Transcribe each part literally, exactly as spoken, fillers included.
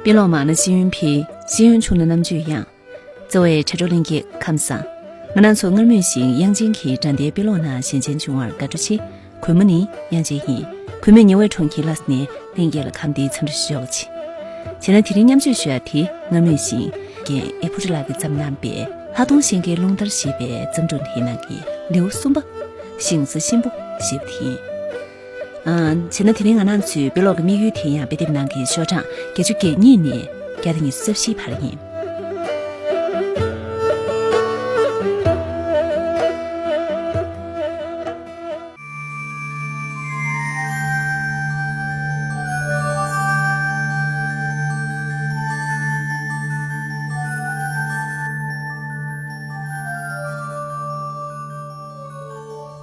དཔེ་ཀློག་མ་ན་ཤེས་ཡོན་འཕེལ། ཤེས་ཡོན་ཆུང་ན་རྣམ་དཔྱོད་ཡངས། རྩ་བའི་དྲ་གྲོགས་ལྷན་རྒྱས་ཁམས་བཟང་། ང་རང་ཚོ་སྔར་མུས་བཞིན་དབྱངས་ཅན་གྱིས་དྲ་ལྡན་དཔེ་ཀློག་ནང་ཞལ་མཇལ་བྱུང་བར་དགའ་སྤྲོ་ཆེ། གུས་མོ་ནི་དབྱངས་ཅན་ཡིན། གུས་མོས་ཉེ་བའི་གྲོང་ཁྱེར་ལ་ནས་ལྷན་རྒྱས་ལ་ཁམས་བདེའི་འཚམས་འདྲི་ཞུ་ཆོག་ཆེ། བྱས་ན་དེ་རིང་མཉམ་སྤྱོད་ཞུ་ཡ་དེ་སྔར་མུས་བཞིན་རྒན་ཨེ་ཕུ་ཏྲ་ལགས་ཀྱིས་བརྩམས་གནང་པའི་ལྷག་མཐོང་ཤེས་མཁན་རླུང་ལྟར་ཞེས་པའི་བརྩམས་སྒྲུང་དེའི་ནང་གི་ལེའུ་གསུམ་པ། ཞིང་ས་གཤིན་པོ་ཞེས་པ་དེ་ཡིན། ཨ། བྱས་ན་དེ་རིང་ང་རང་ཚོའི་དཔེ་ཀློག་གི་དམིགས་ཡུལ་དེ་ཡང་དཔེ་དེབ་ནང་གི་ཤོག་གྲངས་བརྒྱད་ཅུ་གྱ་གཉིས་ནས་བརྒྱ་དང་ཉི་ཤུ་རྩ་བཞིའི་བར་ཡིན།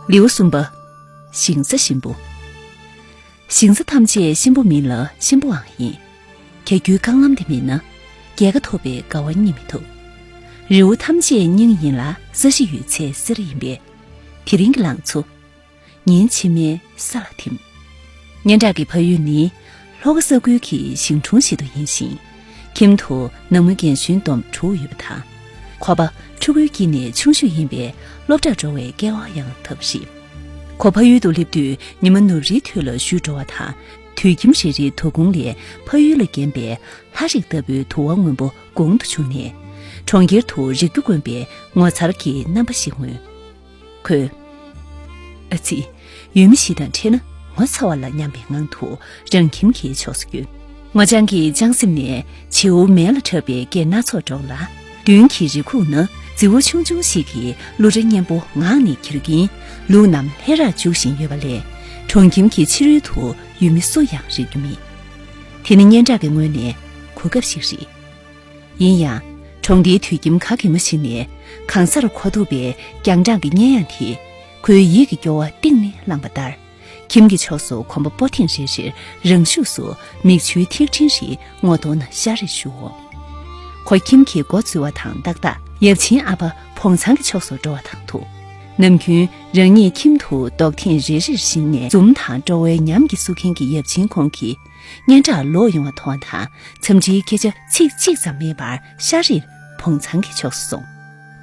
ལེའུ་གསུམ་པ། ཞིང་ས་གཤིན་པོ། ཞིང་ས་ཐམས་ཅད་གཤིན་པོ་མིན་ལ་གཤིན་པོའང་ཡིན། གྱ་གྱུའི་རྐང་ལམ་དེ་མིན་ན། རྒྱལ་ཁ་ཐོབ་པའི་དགའ་བ་རྙེད་མི་ཐུབ། རི་བོ་ཐམས་ཅད་སྙིང་ཡིན་ལ་ས་གཞི་ཡོད་ཚད་གསེར་ཡིན་པས། དེ་རིང་གི་ལང་ཚོ། ཉིན་ཕྱི་མའི་ས་ལ་ཐིམ། སྙན་གྲགས་ཀྱི་ཕ་ཡུལ་ནི་ལྷོ་ཁ་ས་ཁུལ་གྱི་ཞིང་གྲོང་ཞིག་ཏུ་ཡིན་ཞིང་། ཁྱིམ་དུ་ནང་མི་རྒན་གཞོན་བསྡོམས་དྲུག་ཡོད་པ་དང་། ཁོ་པ་ཕྲུ་གུའི་དཀྱིལ་ནས་ཆུང་ཤོས་ཡིན་པས་སློབ་གྲྭར་འགྲོ་བའི་སྐལ་བ་ཡང་ཐོབ་པ་རེད། ཁོ་ཕ་ཡུལ་དུ་སླེབས་དུས་ཉི་མ་ནུབ་རིའི་ཐོད་ལ་བཞུད་འགྲོ་བ་དང་། དུད་ཁྱིམ་རེ་རེའི་དོ་དགོང་ལས་ཕ་ཡུལ་ལ་བརྒྱན་པའི་ལྷ་རིགས་ལྟ་བུའི་དུ་བ་སྔོན་པོ་དགུང་དུ་ཕྱུང་ནས། གྲོང་ཁྱེར་དུ་རིག་རྒྱུ་དཀོན་པའི་ངོ་མཚར་གྱི་རྣམ་པ་ཞིག་མངོན། ཁོས། ཨ་ཙི། ཡུལ་མི་ཞིག་དང་འཕྲད་ན་ངོ་ཚ་བ་ལ་སྙམ་པའི་ངང་དུ་རང་ཁྱིམ་གྱི་ཕྱོགས་སུ་བསྐྱོད། སྔོ་ལྗང་གི་ལྕང་སེམས་ནས་བྱེའུ་མེ་ལ་འཁྲབ་པའི་སྐད་སྣ་ཚོགས་སྒྲོག་ལ། མདུན་གྱི་རི་ཁུག་ན་རྫི་བོ་ཆུང་ཆུང་ཞིག་གིས་གླུ་སྒྲ་སྙན་པོ་ངག་ནས་འཁྱེར་གྱིན་ལུག་རྣམས་ལྷས་རར་འཇུག་བཞིན་ཡོད་པ་ལས། གྲོང་ཁྱིམ་གྱི་ཕྱི་རོལ་དུ་ཡུལ་མི་སུ་ཡང་རིག་རྒྱུ་མེད། དེ་ནི་སྙན་གྲགས་ཀྱི་ངོས་ནས་གོ་སྐབས་ཤིག་རེད། ཡིན་ཡང་། གྲོང་སྡེའི་དུད་ཁྱིམ་ག་གེ་མོ་ཞིག་ནས་གང་སར་གོ་ཐུབ་པའི་རྒྱང་གྲགས་ཀྱི་སྙན་དབྱངས་དེས་ཁོའི་ཡིད་ཀྱི་སྐྱོ་བ་གཏིང་ནས་བསླངས་པ་ལྟར། ཁྱིམ་གྱི་ཕྱོགས་སུ་གོམ་པ་སྤོ་ཐེངས་རེ་རེར་རང་ཤུགས་སུ་མིག་ཆུའི་ཐིགས་ཕྲེང་རེ་ངོ་གདོང་ན་ཤར་རེ་ཞུ་འོང་། ཁོ་ཁྱིམ་གྱི་སྒོ་འཛུལ་བ་དང་ཏག་ཏག་ཡབ་ཆེན་ཨ་ཕ་བོང་ཚང་གི་ཕྱོགས་སུ་འགྲོ་བ་དང་ཐུག་ནམ་རྒྱུན་རང་ཉིད་ཁྱིམ་དུ་ལྡོག་ཐེངས་རེ་རེར་གཞི་ནས་འཛུམ་དང་སྤྲོ་བའི་ཉམས་ཀྱིས་བསུ་མཁན་གྱི་ཡབ་ཆེན་ཁོང་གིས། སྙན་གྲགས་ལོག་ཡོང་བ་མཐོང་བ་དང་འཚམས་འདྲིའི་སྐད་ཆ་ཚིག་གཅིག་ཙམ་མེད་པར་ཤར་རེར་བོང་ཚང་གི་ཕྱོགས་སུ་སོང་།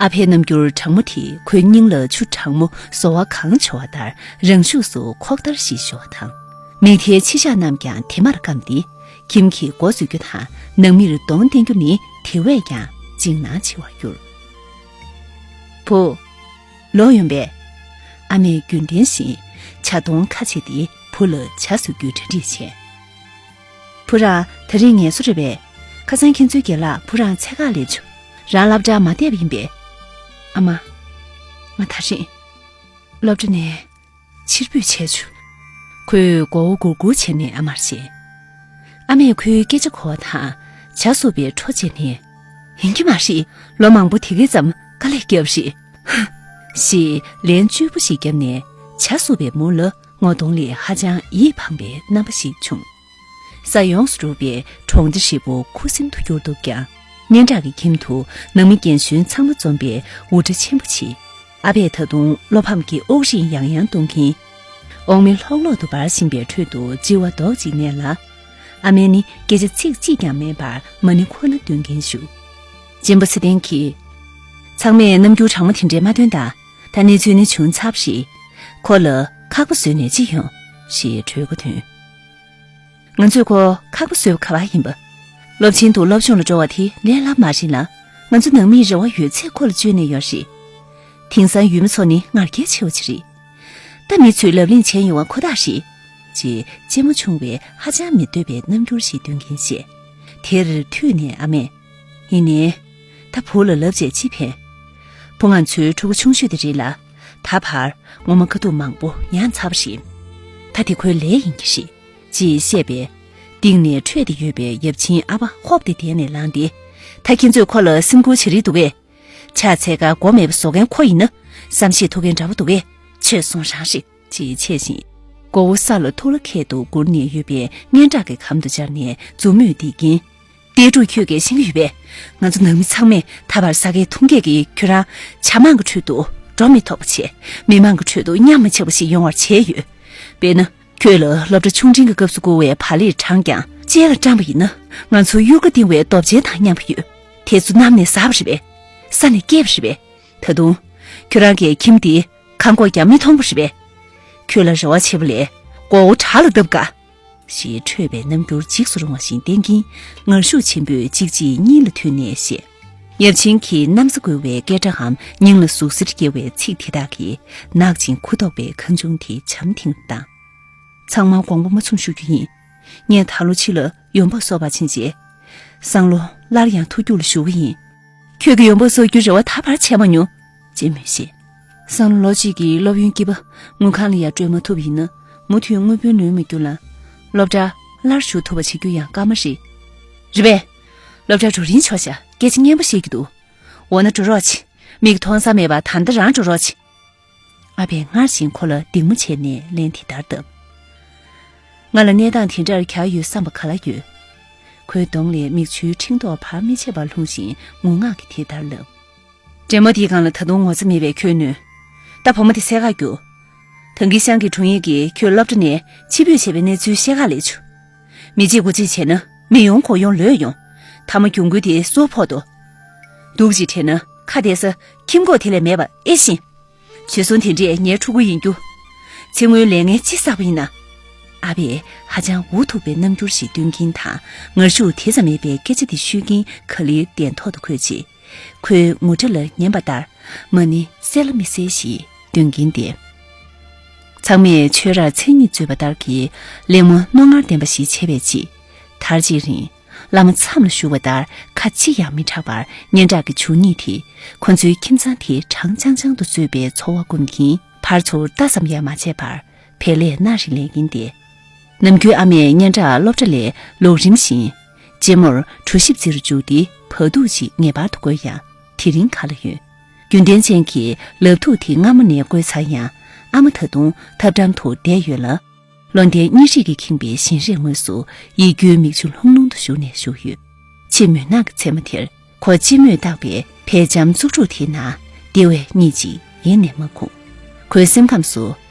ཨ་ཕའི་རྣམ་འགྱུར་གྲང་མོ་དེས་ཁོའི་སྙིང་ལ་ཆུ་གྲང་མོ་བཟོ་བ་གང་བྱོ་བ་ལྟར་རང་ཤུགས་སུ་ཁོག་ལྟར་ཞིག་ཤོར་བ་དང་། མིག་མཐའི་མཆི་ཞགས་རྣམས་ཀྱང་དེ་མར་སྐམ་སྟེ། ཁྱིམ་གྱི་སྒོ་འཛུལ་རྒྱུ་དང་ནང་མིར་གདོང་བསྟན་རྒྱུ་ནི་དེ་བས་ཀྱང་འཇིགས་སྣང་ཆེ་བར་གྱུར། བུ། ལོག་ཡོང་པས། ཨ་མས་རྒྱུན་ལྡན་བཞིན་ཇ་གདོང་ཁ་ཕྱེ་སྟེ་བུ་ལ་ཇ་བཟོ་རྒྱུའི་གྲ་སྒྲིག་བྱས། བུ་རང་ད་རེས་ངལ་གསོ་རེད་པས། ཁ་སང་ཁྱེད་ཚོའི་རྒན་ལགས་བུ་རང་འཚོལ་ག་སླེབས་བྱུང་། རང་སློབ་གྲྭར་མ་བསྡད་པ་ཡིན་པས། ཨ་མ། ང་ད་རེས་སློབ་གྲྭ་ནས་ཕྱིར་འབུད་བྱས་བྱུང་། ཁོས་མགོ་བོ་སྒུར་སྒུར་བྱས་ནས་ཨ་མར་བཤད། ཨ་མས་ཁོའི་སྐད་ཆ་གོ་བ་དང་ཇ་བཟོ་བའི་འཕྲོ་བཅད་ནས། ཡིན་གྱི་མ་རེད། ལོ་མང་པོ་དེ་གའི་ཙམ་དཀའ་ལས་བརྒྱབ་རེད། ཧ། ཞེས་ལན་བཅོས་པོ་ཞིག་བརྒྱབ་ནས་ཇ་བཟོ་བའི་མུ་ལ་ངོ་གདོང་ལས་ཧ་ཅང་ཡིད་ཕངས་པའི་རྣམ་པ་ཞིག་བྱུང་། ས་ཡོངས་སུ་རུབ་པའི་གྲོང་སྡེ་ཧྲིལ་པོ་ཁུ་སིམ་དུ་གྱུར་འདུག་ཀྱང་། སྙན་གྲགས་ཀྱི་ཁྱིམ་དུ་ནང་མི་རྒན་གཞོན་ཚང་མ་འཛོམས་པའི་འུར་སྒྲ་ཆེན་པོ་ཆེ། ཨ་ཕས་ད་དུང་བློ་ཕམ་གྱི་དབུགས་རིང་ཡང་ཡང་གཏོང་གིན། འོག་མིན་ལྷོག་ལྷོག་ཏུ་འབར་བཞིན་པའི་ཁྲོད་དུ་ལྕི་བ་རྡོག་གཅིག་མནན་ལ། ཨ་མས་ནི་སྐད་ཆ་ཚིག་གཅིག་ཀྱང་མེད་པར་མ་ཎི་ཁོ་ན་འདོན་གིན་བཞུགས། གཅེན་པོ་ཚེ་བརྟན་གྱིས། ཚང་མས་རྣམ་འགྱུར་གྲང་མོ་དེ་འདྲའི་མ་སྟོན་དང་། ད་གནས་ཚུལ་ནི་བྱུང་ཚར་བ་རེད། ཁོ་ལ་ཁག་པོ་བཟོས་ནས་ཅི་ཡོང་། ཞེས་གྲོས་འགོ་འདོན། ང་ཚོས་ཁོ་ཁག་པོ་བཟོས་པ་ག་པར་ཡིན་པ། སློབ་ཆེན་དུ་སློབ་སྦྱོང་ལ་འགྲོ་བ་དེ་ལས་སླ་མ་རེད་ལ། ང་ཚོ་ནང་མིས་རེ་བ་ཡོད་ཚད་ཁོ་ལ་བཅོལ་ནས་ཡོད་རེད། དེང་སང་ཡུལ་མི་ཚོ་ནི་ངར་རྒྱལ་ཆེ་བ་ཅིག་རེད། ད་མི་ཚོས་ལབ་གླེང་བྱས་ཡོང་བ་ཁོ་ཐག་རེད། ཅེས་གཅེན་མོ་ཆུང་བས་ཧ་ཅང་མི་འདོད་པའི་རྣམ་འགྱུར་ཞིག་སྟོན་གིན་བཤད། དེར་མཐུད་ནས་ཨ་མས། ཡིན་ནའི། ད་བུ་ལ་ལབ་བྱས་ཅི་ཕན། བུ་ང་ཚོའི་ཕྲུ་གུ་ཆུང་ཤོས་དེ་རེད་ལ། ད་བར་ངོ་མ་དཀའ་སྡུག་མང་པོ་མྱངས་ཚར་བ་རེད། ད་དེ་ཁོའི་ལས་ཡིན་གྱི་རེད། ཅེས་བཤད་པས། སྟེང་ནས་ཁྲོས་ཏེ་ཡོད་པའི་ཡབ་ཆེན་ཨ་ཕ་ཧོབ་སྟེ་དེད་ནས་ལངས་ཏེ། ད་ཁྱེད་ཚོས་ཁོ་ལ་སེམས་ཁུར་བྱེད་རིགས་འདུག་གས། ཕྱག་འཚལ་ཁར་མགོ་མེད་པ་བཟོ་མཁན་ཁོ་ཡིན་ན། བསམ་ཤེས་ཐུབ་མཁན་འདྲ་པོ་འདུག་གས། ཆོས་གསུང་རང་རེད། ཅེས་འཆད་བཞིན། མགོ་བོ་ས་ལ་ཐུག་ལ་ཁད་དུ་སྒུར་ནས་ཡོད་པའི་སྙན་གྲགས་ཀྱི་གམ་དུ་འབྱར་ནས་མཛུབ་མོས་འདེད་ཀྱིན། ལྟས་དྲུག་ཁྱོད་ཀྱིས་ཤེས་ཀྱི་ཡོད་པས། ང་ཚོ་ནང་མི་ཚང་མས་ད་བར་ཟ་ཁའི་འཐུང་སྐད་ཀྱིས་ཁྱོད་རང་ཇ་དམངས་ཀྱི་ཁྲོད་དུ་འགྲོ་མི་ཐོགས་པ་བྱས། མི་དམངས་ཀྱི་ཁྲོད་དུ་མཉམ་མི་ཆགས་པ་ཞིག་ཡོང་བར་བྱས་ཡོད། དཔེར་ན། ཁྱོད་ལ་སློབ་གྲྭ་ཆུང་འབྲིང་གི་སྐབས་སུ་བསྐུར་བའི་བག་ལེབ་གྲངས་ཀྱང་ལྕེ་ལ་བཀྲམ་པ་ཡིན་ན། ང་ཚོ་གཡུར་ཁ་ལྡིང་བའི་རྡོ་གཅལ་དང་མཉམ་པ་ཡོད། དེ་ཚོ་གནམ་ནས་ཟག་པ་རེད་པས། ས་ནས་སྐྱེས་པ་རེད་པས། ད་དུང་། ཁྱོད་རང་གི་ཁྱིམ་དེ་ཁ་མགོ་ཀྱང་མི་མཐོང་བ་རེད་པས། ཁྱོད་ལ་རེ་བ་ཆེ་བ་ལས་མགོ་བོ་བྲག་ལ་བརྡབ་དཀའ། ཞེས་ཁྲོས་པའི་རྣམ་འགྱུར་འཇིགས་སུ་རུང་བ་ཞིག་བསྟན་གྱིན་ངར་ཤུགས་ཆེན་པོས་གཅིག་རྗེས་གཉིས་ལ་མཐུད་ནས་བཤད། ཡབ་ཆེན་གྱིས་གནམ་ས་རྒོལ་བའི་སྐད་སྒྲའམ་སྙིང་ལ་ཟུག་གཟེར་སྐྱེ་བའི་ཚིག་དེ་དག་གིས་ནག་ཅིང་གུ་དོག་པའི་ཁ་ཆུང་དེ་བྱམས་ཐིང་དུ་བཏང་། ཚང་མ་དགོངས་པ་མ་ཚོམ་ཞུ་རྒྱུ་ཡིན། ངས་ད་ལོ་ཕྱི་ལ་ཡོང་འབབ་གསོག་པར་ཕྱིན་རྗེས། སང་ལོ་སླར་ཡང་ཐུགས་རྒྱུགས་ལ་ཞུགས་ཀྱི་ཡིན། ཁྱོད་ཀྱི་ཡོང་འབབ་གསོག་རྒྱུའི་རེ་བ་ད་བར་བྱས་མ་མྱོང་། ཅེས་སྨྲོས་ཤིག། སང་ལོ་ལོ་གཅིག་གི་སློབ་ཡོན་སྐྱིད་པ་དངུལ་ཁང་ལ་ཡང་སྤྲོད་མ་ཐུབ་ཡིན་ན། མུ་མཐུད་དངུལ་བུན་ལོན་མི་རྒྱུ་ལ། སློབ་གྲྭར་སླར་ཞུགས་ཐུབ་པ་བྱེད་རྒྱུ་ཡང་དཀའ་མ་རེད། རེད་པས། སློབ་གྲྭར་འགྲོ་རིན་ཆོག་བྱ། སྐད་ཆ་སྙན་པོ་བཤད་ཀྱི་འདུག། འོ་ན་འགྲོ་རོགས་བྱེད། མིག་མཐོང་ས་མེད་པ་ད་ལྟ་རང་འགྲོ་རོགས་བྱེད། ཨ་ཕས་སྔར་བཞིན་ཁོ་ལ་སྡིགས་མོ་བྱས་ནས་ལན་དེ་ལྟར་བཏབ། ང་ལ་གནས་སྟངས་དེ་འདྲར་གྱར་ཡོད་བསམ་པ་ག་ལ་ཡོད། ཁོའི་གདོང་ལས་མིག་ཆུའི་ཕྲེང་རྡོག་བར་མི་ཆད་པར་ལྷུང་བཞིན་ངུ་ངག་གིས་དེ་ལྟར་ལབ། འདྲེ་མོ་དེའི་སྒང་ལ་ད་དུང་ངོ་ཚ་མེད་པའི་ཁྱོད་གནོད། ད་བུ་མོ་དེ་སེལ་ག་རྒྱུགས། ཐང་གི་ཤང་གི་དྲུང་ཡིག་གིས་ཁྱོད་སློབ་གྲྭ་ནས་ཕྱིར་འབུད་བྱས་པའི་གནས་ཚུལ་ཤེས་ག་སླེབས་བྱུང་། མི་གཅིག་དགུ་གཅིག་བྱས་ན་མི་ཡོང་ཁོ་ཡོང་ལོས་ཡོང་། ཐ་མ་གྱོང་གུན་དེ་སུར་ཕོག་འདུག། སྡུག་ཅིག་དྲན་ན་ཁ་བདེ་ས་ཁྱིམ་སྐོག་དེ་ལས་མེད་པ་ཨེ་ཤེས། བྱོལ་སོང་དེ་འདྲས་ངའི་ཕྲུ་གུ་ཡིན་རྒྱུ། ཚེ་སྔོན་ལས་ངན་ཅི་བསགས་པ་ཡིན་ན། ཨ་ཕས་ཧ་ཅང་འུ་ཐུག་པའི་རྣམ་འགྱུར་ཞིག་སྟོན་གྱིན་དང་ངར་ཤུགས་དེ་ཙམ་མེད་པའི་སྐད་ཆ་དེ་ཤོད་ཀྱིན་ག་ལེར་གདན་ཐོག་ཏུ་འཁོད་རྗེས། ཁོའི་ངུ་སྒྲ་ལ་ཉན་པ་ལྟར་མ་ཎི་གསལ་ལ་མི་གསལ་ཞིག་འདོན་གྱིན་བསྡད། ཚང་མས་ཆོས་རར་མཚན་ཉིད་འཛུལ་བ་ལྟར་གྱི་གླེང་མོ་རྣོ་ངར་ལྡན་པ་ཞིག་བྱས་པའི་རྗེས། དར་ཅིག་རིང་། བླ་མ་མཚམས་ལ་བཞུགས་པ་ལྟར་ཁ་གཅིག་ཡང་མི་གྲག་པར་སྙན་གྲགས་ཀྱི་འབྱུང་གནས་དེ་ཁོ་ཚོའི་ཁྱིམ་ཚང་དེ་གྲང་འཇང་འཇང་དུ་བཟོས་པའི་ཚོར་བ་སྒོམ་གྱིན་ཕར་ཚུར་ལྟ་ཙམ་ཡང་མ་བྱས་པར་བལ་ལས་སྣ་རེ་ལེན་གྱིན་བསྡད། ནམ་རྒྱུན་ཨ་མས་སྙན་གྲགས་སློབ་གྲྭ་ལས་ལོག་རིམ་བཞིན་རྗེས་མོར་གྲོ་ཞིབ་རྩེ་རུ་འཇུག་སྟེ་བ་ཕྲུག་ཅིག་ངེས་པར་དུ་དགོས་ཡང་དེ་རིང་ག་ལ་ཡོད། རྒྱུན་ལྡན་ཅན་གྱི་ལག་ཐུག་དེ་སྔ་མོ་ནས་བཀོལ་ཚར་ཡང་ཨ་མ་ད་དུང་ཐབ་འགྲམ་དུ་བསྡད་ཡོད་ལ། བློ་ལྡན་གཉིས་རིགས་ཀྱིས་ཁེངས་པའི་བཞིན་རས་ངོས་སུ་ཡིད་སྐྱོའི་མིག་ཆུ་ལྷུང་ལྷུང་དུ་ཞུ་ནས་བཞུགས་ཡོད། ཕྱི་མུན་ནག་གི་མཚན་མོ་དེར་ཁོ་སྤྱི་མོས་བཏགས་པའི་བལ་ལྕམ་བཙུགས་ཕྲུག་དེའི་ནང་བདེ་བའི་གཉིད་ཅིག་ཡེ་ནས་མ་ཁུག། ཁོའི་སེམས་ཁམས་སུ་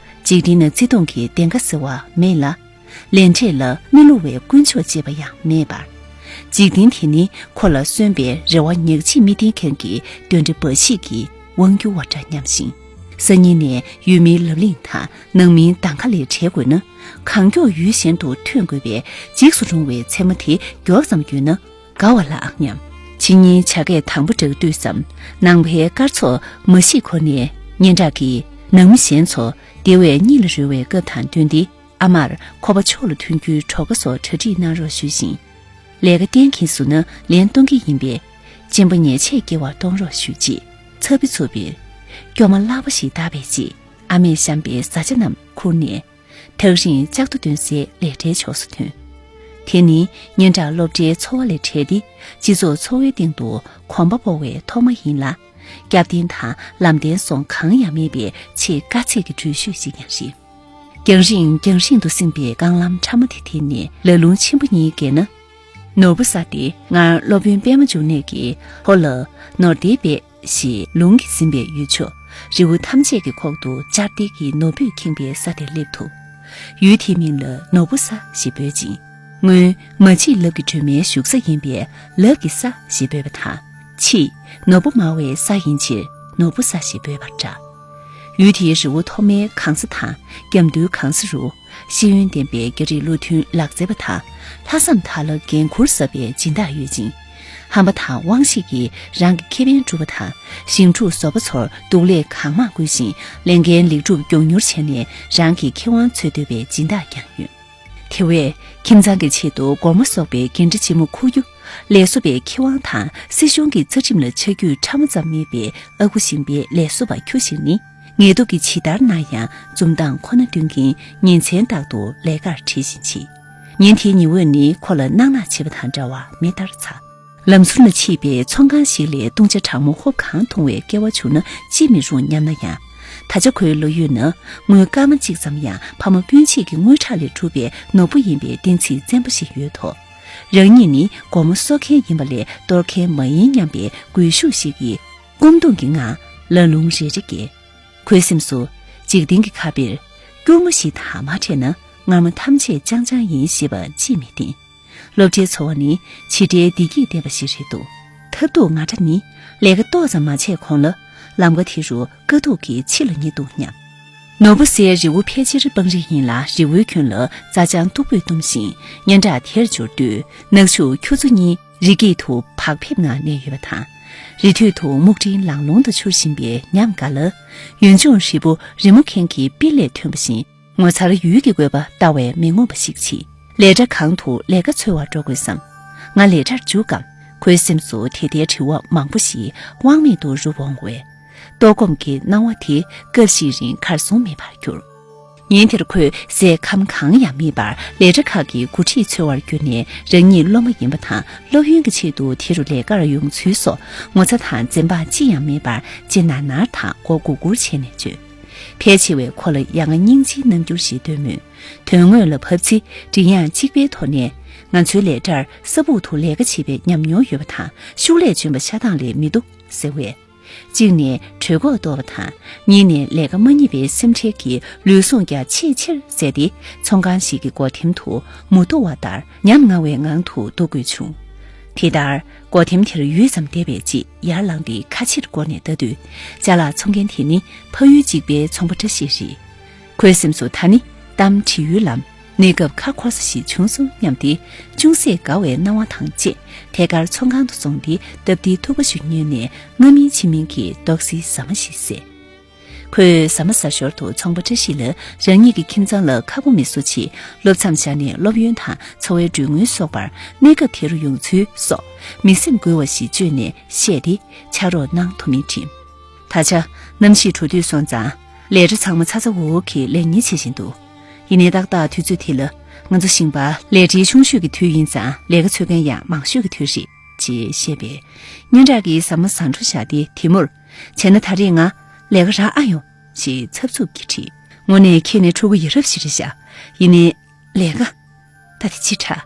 འཇིག་རྟེན་ན་བརྩེ་དུང་གི་གདེངས་ཀ་ཟེར་བ་མེད་ལ། ལས་འབྲས་ལ་མི་བསླུ་བའི་དཀོན་མཆོག་ཅེས་པ་ཡང་མེད་པར། འཇིག་རྟེན་དེ་ནི་ཁོ་ལ་གསོན་པའི་རེ་བ་ཉག་གཅིག་མི་བསྟེན་མཁན་གྱི་གདོན་འདྲེ་འབའ་ཞིག་གི་དབང་སྒྱུར་བ་འདྲ་སྙམ་ཞིང་། སང་ཉིན་ནས་ཡུལ་མིའི་ལབ་གླེང་དང་ནང་མིའི་གདམ་ག་ལས་བྲལ་དགོས་ན། གང་མགྱོགས་ཡུལ་གཞན་དུ་ཐོན་དགོས་པའི་འཇིགས་སུ་རུང་བའི་མཚན་མོ་དེ་མགྱོགས་ཙམ་ཡོད་ན་དགའ་བ་ལ་ཨང་སྙམ། ཕྱི་ཉིན་བྱ་སྐད་དང་པོ་བསྒྲགས་དུས་ཙམ་ནང་པའི་སྐར་ཚོགས་མ་ཤི་འཁོར་ནས་སྙན་གྲགས་ཀྱིས་ནང་མི་གཞན་ཚོ་བདེ་བའི་གཉིད་ལ་རོལ་བའི་སྐབས་དང་བསྟུན་ཏེ། ཨ་མར་ཁོ་པ་ཕྱོགས་ལ་ཐོན་རྒྱུའི་གྲོ་ཁ་སོགས་གྲ་སྒྲིག་གནང་རོགས་ཞུས་ཤིང་། ལས་ཀ་གཏན་འཁེལ་སོང་ན་ལན་གཏོང་གི་ཡིན་པས། གཅིན་པ་ཉེས་ཆད་སྐྱེལ་བར་གཏོང་རོགས་ཞུ་ཅེས་ཚབ་པའི་ཚུབ་པས། སྐྱོ་མ་ལྷག་པ་ཞིག་བཏགས་པའི་རྗེས་ཨ་མས་བཤམས་པའི་བཟའ་བཅའ་རྣམས་ཁུར་ནས། ཐག་རིང་ལྕགས་རྡོ་འདོན་སའི་ལས་གྲྭའི་ཕྱོགས་སུ་ཐོན། དེ་ནི་སྙན་གྲགས་སློབ་གྲྭའི་འཚོ་བ་ལས་བྲལ་ཏེ་སྤྱི་ཚོགས་འཚོ་བའི་སྟེང་དུ་གོམ་པ་སྤོ་བའི་ཐོག་མ་ཡིན་ལ། སྐྱབས་རྟེན་དང་ལམ་སྟོན་སོགས་གང་ཡང་མེད་པའི་ཆེས་དཀའ་ཚེགས་ཀྱི་འགྲུལ་བཞུད་ཅིག་ཀྱང་རེད། རྒྱང་རིང་རྒྱང་རིང་དུ་ཟིན་པའི་རྐང་ལམ་ཕྲ་མོ་དེ་དེད་ནས་ལ་ལུང་ཆེན་པོ་གཉིས་བརྒལ་ན། ནོར་བུ་ས་དེ་སྔར་སློབ་དཔོན་པད་མ་འབྱུང་གནས་ཀྱིས་ཧོ་ལ་ནོར་དེའི་པད་ཞེས་ལུང་གིས་ཟིན་པའི་ཡུལ་ཕྱོགས་རི་བོ་ཐམས་ཅད་ཀྱི་ཁོག་ཏུ་ལྕགས་རྡེལ་གྱི་ནོར་བུས་ཁེངས་པའི་ས་དེར་སླེབས་ཐུབ། ཡུལ་དེའི་མིང་ལ་ནོར་བུ་ས་ཞེས་འབོད་ཅིང་། སྔོན་མ་གཅིག་ལབ་ཀྱི་སྒྲོལ་མའི་བཞུགས་ས་ཡིན་པས་ལབ་ཀྱི་ས་ཞེས་འབོད་པ་དང་། ཕྱིས་ནོར་བུ་མར་བའི་ས་ཡིན་ཕྱིར་ནོར་བུ་ས་ཞེས་འབོད་པར་གྲགས། ཡུལ་དེའི་རི་བོ་ཐོག་མའི་གང་ས་དང་རྒྱབ་མདུན་གང་ས་རུ་ཤེས་ཡོན་ལྡན་པའི་རྒྱ་རིགས་བློ་མཐུན་ལག་རྩལ་པ་དང་ལྷག་བསམ་དག་ལ་འགན་འཁུར་ཟབ་པའི་སྦྱིན་བདག་ཡོད་ཅིང་། ཧམ་པ་དང་དབང་ཤེད་ཀྱིས་རང་གི་ཁེ་ཕན་སྒྲུབ་པ་དང་ཞིང་ཕྲུག་བཟོ་པ་ཚོར་སྡུག་ལས་གང་མང་བསྐུལ་ཞིང་ལས་འགན་ལེགས་གྲུབ་མགྱོགས་མྱུར་བྱས་ནས་རང་གི་ཁེ་དབང་འཚོལ་འདོད་པའི་སྦྱིན་བདག་ཀྱང་ཡོད། དེ་བས་ཁྱིམ་ཚང་གི་ཆེད་དུ་སྒོར་མོ་གསོག་པའི་འགན་འཁྲི་ལྗིད་མོ་འཁུར་རྒྱུ། ལས་བཟོ་པའི་ཁེ་དབང་དང་སྲིད་གཞུང་གི་རྩ་ཁྲིམས་ལ་ཆ་རྒྱུས་ཕྲ་མོ་ཙམ་མེད་པའི་ཨ་ཁུ་ཞིང་པའི་ལས་བཟོ་པ་ཁྱུ་ཞིག་ནི། ངལ་དུབ་ཀྱིས་ཇི་ལྟར་ན་ཡང་འཛུམ་མདངས་ཁོ་ན་སྟོན་གྱིན་ཉིན་མཚན་རྟག་ཏུ་ལས་ཀར་བྲེལ་བཞིན་མཆིས། ཉིན་དེའི་ཉི་འོད་ནི་ཁོ་ལ་སྣང་ནག་བྱེད་པ་དང་འདྲ་བར་མེ་ལྟར་ཚ། ལམ་ཟུར་ན་མཆིས་པའི་ཚོང་ཁང་ཞིག་ལས་བཏུང་བྱ་གྲང་མོ་ཧོབ་གང་འཐུང་བའི་སྐལ་བ་བྱུང་ན་ཅི་མི་རུང་སྙམ་ན་ཡང་། ད་ཆ་ཁོའི་བློ་ཡུལ་ན་དངུལ་སྐར་མ་གཅིག་ཙམ་ཡང་ཕ་མ་སྤུན་མཆེད་ཀྱི་དངུལ་ཁྲག་ལས་གྲུབ་པའི་ནོར་བུ་ཡིན་པའི་བདེན་ཚིག་བཙན་པོ་ཞིག་ཡོད་དོ། རང་ཉིད་ནི་སྒོར་མོ་གསོག་མཁན་ཡིན་པ་ལས་གཏོར་མཁན་མ་ཡིན་སྙམ་པའི་སྒུལ་ཤུགས་ཤིག་གིས་སྐོམ་གདུང་གི་ངང་ལ་ལུང་རེ་རེ་བརྒལ། ཁོའི་སེམས་སུ་འཇིག་རྟེན་གྱི་ཁ་དཔེར་སྐྱུར་མོ་ཞིག་དང་མ་འཕྲད་ན། མངར་མོ་ཐམས་ཅད་ཅང་ཅང་ཡིན་ཞེས་པ་ཅིས་མི་བདེན། སློབ་གྲྭའི་འཚོ་བ་ནི་ཇི་འདྲའི་བདེ་སྐྱིད་ལྡན་པ་ཞིག་རེད་འདུག་ཐབས་སྡུག་ངར་དྲག་ནི་ལས་ཀ་ཏོག་ཙམ་མ་བྱས་གོང་ལ་ལམ་ཀ་དེ་རུ་དཀའ་སྡུག་གིས་ཕྱི་ལ་ཉེ་འདུག་སྙམ། ནོར་བུ་སེར་རི་བོ་ཕལ་ཆེར་སྤང་རི་ཡིན་ལ། རི་བོའི་ཁྱོན་ལ་རྩྭ་ལྗང་སྟུག་པོས་བཏུམས་ཤིང་། སྙན་གྲགས་དེར་འབྱོར་དུས་ནག་ཕྱུགས་ཁྱུ་ཚོ་གཉིས་རི་དཀྱིལ་དུ་བག་ཕེབས་ངང་གནས་ཡོད་པ་དང་། རི་ཐོད་དུ་སྨུག་སྤྲིན་ལང་ལོང་དུ་འཕྱུར་བཞིན་པའི་ཉམས་དགའ་ལ། ཡུལ་ལྗོངས་ཧྲིལ་པོ་རི་མོ་མཁན་གྱི་པིལ་ལས་ཐོན་པ་བཞིན། ངོ་མཚར་ཡུལ་གྱི་དགོས་པ་ལྟ་བས་མི་ངོམས་པ་ཞིག་མཆིས། ལས་གྲྭ་གང་དུ་ལས་ཀ་འཚོལ་བར་འགྲོ་དགོས་སམ། ང་ལས་གྲྭར་འཇུག་གམ། ཁོའི་སེམས་སུ་དེ་ལྟའི་དྲི་བ་མང་པོ་ཞིག་དབང་མེད་དུ་རུབ་འོང་བས། ལྟོགས་སྐོམ་གྱི་སྣང་བ་དེ་སྐབས་ཤིག་རིང་གར་སོང་མེད་པར་གྱུར། ཉིན་དེར་ཁོས་ཟས་ཁམ་གང་ཡང་མེད་པར་ལས་གྲྭ་ཁག་གི་འགོ་ཁྲིད་འཚོལ་བར་བསྐྱོད་ནས། རང་ཉིད་སློབ་མ་ཡིན་པ་དང་སློབ་ཡོན་གྱི་ཆེད་དུ་དེ་རུ་ལས་ཀར་ཡོང་ཚུལ་སོགས་ངོ་ཚ་དང་འཛེམ་བག་ཅི་ཡང་མེད་པར་ལྕེ་ནར་ནར་དང་མགོ་སྒུར་སྒུར་བྱས་ནས་བརྗོད། ཕལ་ཆེ་བས་ཁོ་ལ་ཡ་ང་སྙིང་རྗེའི་རྣམ་འགྱུར་ཞིག་སྟོན་མོད། དོན་དངོས་ལ་བབས་ཚེ་མགྲིན་དབྱངས་གཅིག་པའི་ཐོག་ནས། ང་ཚོའི་ལས་གྲྭར་ས་སྦུག་ཏུ་ལས་ཀ་བྱེད་པའི་ཉམས་མྱོང་ཡོད་པ་དང་ཤུགས་ལས་འཇོན་པ་ཤ་སྟག་ལས་མི་འདུག་ཟེར་བས། གཅིག་ནས་གྲོད་ཁོག་ལྟོགས་པ་དང་། གཉིས་ནས་ལས་ཀ་མ་རྙེད་པའི་སེམས་ཁྲལ་གྱིས་ལུས་ཟུངས་ཀྱང་ཆེས་ཆེར་བསྲེགས་ཏེ། ཚོང་ཁང་ཞིག་གི་སྒོ་ཐེམ་དུ་མུ་ཏོ་བ་ལྟར་ཉམ་ང་བའི་ངང་དུ་འདུག་དགོས་བྱུང་། དེ་ལྟར་སྒོ་ཐེམ་དེར་ཡུད་ཙམ་བསྡད་པའི་རྗེས། ཡར་ལངས་ཏེ་ཁ་ཕྱིར་བསྐོར་ནས་ལྟ་དུས། ཅ་ལག་འཚོང་མཁན་དེ་ནི་ཕ་ཡུལ་གཅིག་པའི་ཚོང་པ་བཀྲ་ཤིས་རེད། ཁོའི་སེམས་སུ་ད་ནི་གཏམ་དྲི་ཡུལ་ལམ། གནས་སྐབས་ཁ་འཁོར་ས་ཞིག་བྱུང་སོང་སྙམ་སྟེ། ཅུང་ཟད་དགའ་བའི་སྣང་བ་དང་བཅས། ཐད་ཀར་ཚོང་ཁང་དུ་སོང་སྟེ་སྟབས་བདེའི་ཐུག་པ་ཞིག་ཉོས་ནས། སྔ་མིན་ཕྱི་མིན་གྱི་ཏོག་སིའི་ཟ་མ་ཞིག་བཟས། ཁོས་ཟ་མ་ཟ་ཞོར་དུ་ཚོང་པ་བཀྲ་ཤིས་ལ་རང་ཉིད་ཀྱི་ཁྱིམ་ཚང་ལ་ཁག་པོ་མི་བཟོ་ཆེད། སློབ་མཚམས་བཞག་ནས་སློབ་ཡོན་དང་འཚོ་བའི་གྲོན་དངུལ་སོགས་པར་གནས་སྐབས་དེ་རུ་ཡོང་ཚུལ་སོགས་མི་སེམས་འགུལ་བ་ཞིག་བཅོས་ནས་བཤད་དེ། ཕྱག་རོགས་གནང་ཐུབ་མིན་དྲིས། ད་ཆ་གནམ་གཤིས་དྲོ་དུས་སོང་ཙང་། ལས་གྲྭ་ཚང་མ་ཚ་ཚ་འུར་འུར་གྱིས་ལས་གཉེར་བྱེད་བཞིན་འདུག་ཡིན་ནའི་ཏག་ཏག་དུས་ཚོད་དེ་ལ་ང་ཚོ་ཞིང་པ་ལས་བྲེལ་ཆུང་ཤོས་ཀྱི་དུས་ཡིན་ཙང་། ལས་ཀ་འཚོལ་མཁན་ཡང་མང་ཤོས་ཀྱི་དུས་རེད། ཅེས་བཤད་པས། སྙན་གྲགས་ཀྱིས་ཟ་མ་ཟ་འཕྲོ་བཞག་སྟེ། དེ་མུར། བྱས་ན་ད་རེས་ང་ལས་ཀ་རག་ཨ་ཡོང་། ཞེས་འཚབ་འཚུབ་ཀྱིས་དྲིས། དངོས་གནས་ཁྱེད་ནི་ཕྲུ་གུ་ཡ་རབས་ཤིག་རེད་ཤག་ཡིན་ནའི། ལས་ཀ་ད་དེ་ཅི་དྲག་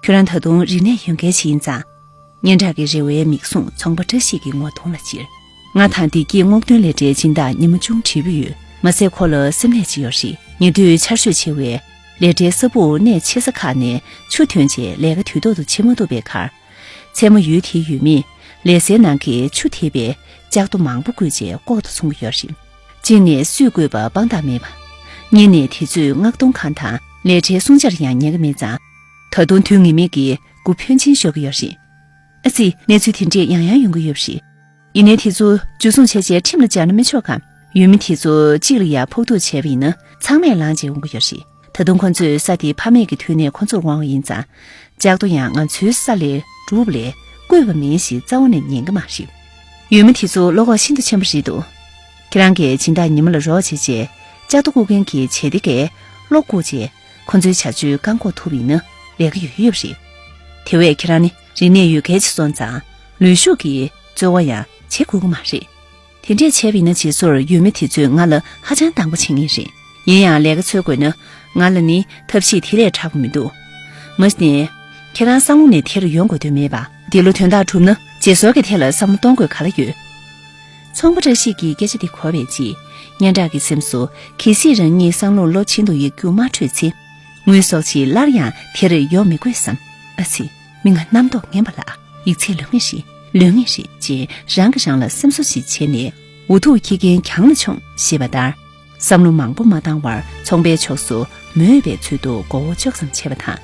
ཁྱོད་རང་ད་དུང་རིག་གནས་ཡོད་མཁན་ཞིག་ཡིན་ཙང་། སྙན་གྲགས་ཀྱི་རེ་བའི་མིག་ཟུང་ཚོང་པ་བཀྲ་ཤིས་ཀྱི་ངོ་གདོང་ལ་ཅེར། ང་དང་བདེ་སྐྱིད་སྔོག་འདོན་ལས་གྲྭའི་སྦྱིན་བདག་ཉི་མ་ཅུང་བྲེལ་པོ་ཡོད། མ་ཟད་ཁོ་ལ་སེམས་ནད་ཅིག་ཡོད་རེད། ཉེ་དུས་ཆར་ཞོད་ཆེ་བས། ལས་གྲྭའི་ས་སྦུག་གནས་ཆེ་ས་ཁག་ནས་ཆུ་ཐོན་རྗེས་ལས་ཀ་དུས་ཐོག་ཏུ་བྱེད་མ་ཐུབ་པའི་ཁར། མཚན་མོ་ཡུལ་དེའི་ཡུལ་མིས་ལས་སའི་ནང་གི་ཆུ་འཐིབས་པའི་ལྕགས་རྡོ་མང་པོ་བརྐོས་རྗེས་ལྐོག་ཏུ་འཚོང་གི་ཡོད་རེད། གཅིག་ནས་སུས་བརྐོས་པ་དཔང་རྟགས་མེད་པ། གཉིས་ནས་དེ་ཚོས་མངགས་གཏོང་ཁང་དང་ལས་གྲྭའི་གསུང་ཆར་ཡང་ཉན་གྱི་མེད་ཙང་། ད་དུང་དུས་ངེས་མེད་ཀྱི་སྒོ་ཕྱོགས་ཕྱིན་ཤོར་གྱི་ཡོད་རེད། ཨ་ཙི། གནས་ཚུལ་དེ་འདྲས་ཡང་ཡང་ཡོང་གི་ཡོད་རེད། ཡིན་ནའི་དེ་ཚོ་འཇུ་བཟུང་བྱས་རྗེས་ཁྲིམས་ལ་སྦྱར་ན་མི་ཆོག་གམ། ཡུལ་མི་དེ་ཚོ་གཅིག་ལ་ཡ་ཕོག་ཐུག་བྱས་པ་ཡིན་ན་ཚང་མས་ལངས་བྱས་འོང་གི་ཡོད་རེད། ད་དུང་ཁོ་ཚོས་ས་དེ་ཕ་མེས་ཀྱི་དུས་ནས་ཁོ་ཚོར་དབང་བ་ཡིན་ཙང་། ལྕགས་རྡོ་ཡང་ང་ཚོའི་ས་ལས་གྲུབ་ལས་བརྐོས་པ་མིན་ཞེས་རྩ་བ་ནས་ཉན་གྱི་མ་རེད། ཡུལ་མི་དེ་ཚོ་བློ་ཁོག་ཤིན་ཏུ་ཆེན་པོ་རེད་འདུག་ཁྱེད་རང་གིས་སྦྱིན་བདག་ཉི་མ་ལ་རོགས་བྱས་རྗེས། ལྕགས་རྡོ་བརྐོ་མཁན་གྱི་བྱེད་གཏེ་གས་བློ་བཀུག་རྗེས། ཁོ་ཚོའི་བྱ་སྤྱོད་བཀག་འགོག་ཐུབ་པ་ཡིན་ན་ལས་ཀ་ཡོད་ཡོད་རེད། དེ་བས་ཁྱེད་རང་ནི་རིག་གནས་ཡོད་མཁན་ཅིག་སོང་ཙང་ལུས་ཤུགས་ཀྱིས་རྩོལ་བ་ཡང་བྱེད་དགོས་ཀྱི་མ་རེད། དེ་འདྲས་བྱས་པ་ཡིན་ན་རྗེས་སོར་ཡུལ་མི་དེ་ཚོས་ང་ལ་ཧ་ཅང་སྡང་པོ་བྱེད་ངེས་རེད། ཡིན་ཡང་ལས་ཀ་འཚོལ་དགོས་ན་ང་ལ་ནི་ཐབས་ཤེས་དེ་ལས་དྲག་པོ་མི་འདུག་མ་གཞི་ནས་ཁྱེད་རང་བསམ་བློ་ནས་དེ་རུ་ཡོང་དགོས་དོན་མེད་པ། འདི་ལོ་དོན་དག་གྲུབ་ན་རྗེས་སོར་གྱི་ཐད་ལ་བསམ་བློ་གཏོང་དགོས་ག་ལ་ཡོད། ཚོང་པ་བཀྲ་ཤིས་ཀྱིས་སྐད་ཆ་དེ་གོ་བའི་རྗེས། སྙན་གྲགས་ཀྱི་སེམས་སུ་གལ་སྲིད་རང་ཉིད་སང་ལོར་སློབ་ཆེན་དུ་ཡིག་རྒྱུགས་མ་འཕྲོད་ཚེ། དངུལ་གསོག་ཆེད་སླར་ཡང་དེར་ཡོང་མི་དགོས་བསམ། ཨ་ཙི། མི་ང་རྣམ་རྟོག་ངན་པ་ལ་ཡིག་ཚད་ལོན་ངེས་རེད། ལོན་ངེས་རེད་ཅེས་རང་གིས་རང་ལ་སེམས་གསོ་ཞིག་བྱས་ནས། འུ་ཐུག་ཁྱི་རྒན་གྱང་ལ་མཆོངས་ཞེས་པ་ལྟར། བསམ་བློ་མང་པོ་མ་བཏང་བར་ཚོང་པའི་ཕྱོགས་སུ་མོས་པའི་ཚུལ་དུ་མགོ་བོ་ལྕོག་ཙམ་བྱས་པ་དང་།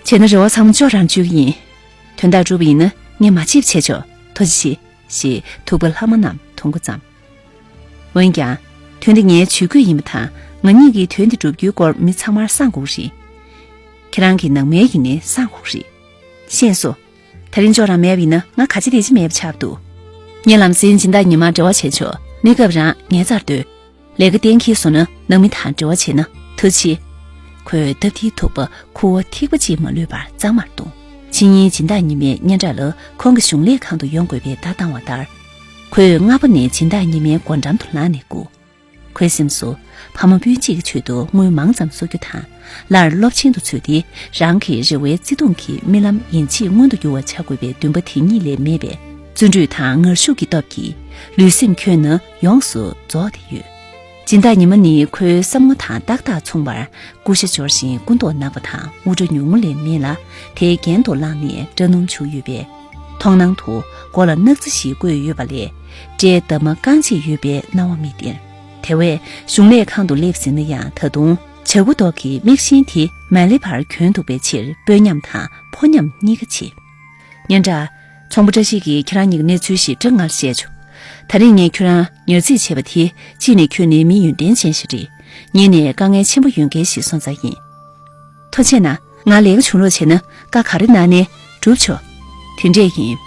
བྱས་ན་རེ་བ་ཚང་མ་ཅོག་རང་གཅོད་ཀྱི་ཡིན། དོན་དག་གྲུབ་པ་ཡིན་ན་ངས་མ་བརྗེད་པ་བྱས་ཆོག་ཐུགས་རྗེ་ཆེ། ཞེས་ཐུག་པ་ལྷག་མ་རྣམས་འཐུང་འགོ་བརྩམས། འོན་ཀྱང་། དོན་འདི་ངའི་ཇུས་འགོད་ཡིན་པ་དང་། ང་གཉིས་ཀྱིས་དོན་འདི་སྒྲུབ་རྒྱུའི་སྐོར་མི་ཚང་མར་གསང་དགོས་རེད། ཁྱེད་རང་གི་ནང་མི་ཡིན་ནའི་གསང་དགོས་རེད། ཤེས་སོང་། ད་རིང་ཅོག་རང་མེད་པ་ཡིན་ན་ང་ག་ཅི་བདེ་ཅི་མེད་པ་ཆགས་འདུག་ངས་ལམ་སེང་སྦྱིན་བདག་ཉི་མར་འབྲེལ་བ་བྱས་ཆོག་གནས་སྐབས་རང་ངའི་རྩར་སྡོད། ལས་ཀ་གཏན་འཁེལ་སོང་ན་ནང་མི་དང་འབྲེལ་བ་བྱས་ན་ཐུགས་རྗེ་ཆེ། ཁོས་སྟབས་བདེའི་ཐུག་པ་ཁུ་བ་ཐིགས་པ་གཅིག་མ་ལུས་པར་གཙང་མར་བཏུང་། ཕྱི་ཉིན་སྦྱིན་བདག་ཉི་མས་སྙན་གྲགས་ལ་ཁོང་གི་གཞུང་ལས་ཁང་དུ་ཡོང་དགོས་པའི་བརྡ་བཏང་བ་ལྟར། ཁོས་སྔ་པོ་ནས་སྦྱིན་བདག་ཉི་མའི་སྒོ་འགྲམ་དུ་ལངས་ནས་སྒུག་ཁོའི་སེམས་སུ་ཕ་མ་སྤུན་མཆེད་ཀྱི་ཆེད་དུ་དངུལ་མང་ཙམ་གསོག་རྒྱུ་དང་། སླར་སློབ་ཆེན་དུ་ཚུད་དེ་རང་གི་རེ་བའི་བརྩེ་དུང་གི་རྨི་ལམ་ཡིན་ཕྱིན་མངོན་དུ་འགྱུར་བར་བྱ་དགོས་པའི་འདུན་པ་དེ་ཉིད་ལས་མེད་པས། བརྩོན་འགྲུས་དང་ངར་ཤུགས་ཀྱི་སྟོབས་ཀྱིས་ལུས་སེམས་ཁྱོན་ནས་ཡོངས་སུ་རྫོགས་ཏེ་ཡོད། སྦྱིན་བདག་ཉི་མ་ནི་ཁོའི་བསམ་ངོ་དང་ཏག་ཏག་མཚུངས་པར་ཀུ་ཤ་འབྱོར་ཞིང་སྐུ་མདོག་ནག་པ་དང་དབུ་སྐྲ་ཉུང་ངུ་ལས་མེད་ལ། དེའི་རྒྱན་དུ་བླངས་ནས་སྐྲ་སྣུམ་བྱུགས་ཡོད་པས། མཐོང་སྣང་དུ་མགོ་ལ་སྣག་ཚ་ཞིག་བཀོད་ཡོད་པ་ལས། སྐྲའི་འདབ་མ་རྐང་གཅིག་ཡོད་པའི་སྣང་བ་མི་སྟེར། དེ་བས་གཞུང་ལས་ཁང་དུ་སླེབས་ཟིན་ན་ཡང་། ད་དུང་བྱ་ཁུ་མདོག་གི་མིག་ཤེལ་དེ་མ་ལེ་བར་གྱོན་འདུག་པའི་ཕྱིར་དཔོན་ཉམས་དང་ཕོ་ཉམས་གཉིས་ཀ་བྱེད། སྙན་གྲགས། ཚོང་པ་བཀྲ་ཤིས་ཀྱིས་ཁྱེད་རང་གཉིས་ཀྱི་གནས་ཚུལ་ཞིབ་ཕྲ་ངར་བཤད་ཆོག་ད་རེས་ངས་ཁྱོད་རང་ཉར་རྩིས་བྱས་པ་དེ་གཅིག་ནས་ཁྱོད་ནི་མི་ཡོན་ཏན་ཅན་ཞིག་རེད། གཉིས་ནས་དཀའ་ངལ་ཆེན་པོ་ཡོད་མཁན་ཞིག་སོང་ཙང་ཡིན། ཐུགས་རྗེ་གནང་། ང་ལས་ཀ་བྱུང་རོགས་བྱས་ན་བཀའ་ག་རེ་གནང་ནའི་སྒྲུབ་ཆོག་དེ་འདྲས་ཡིན།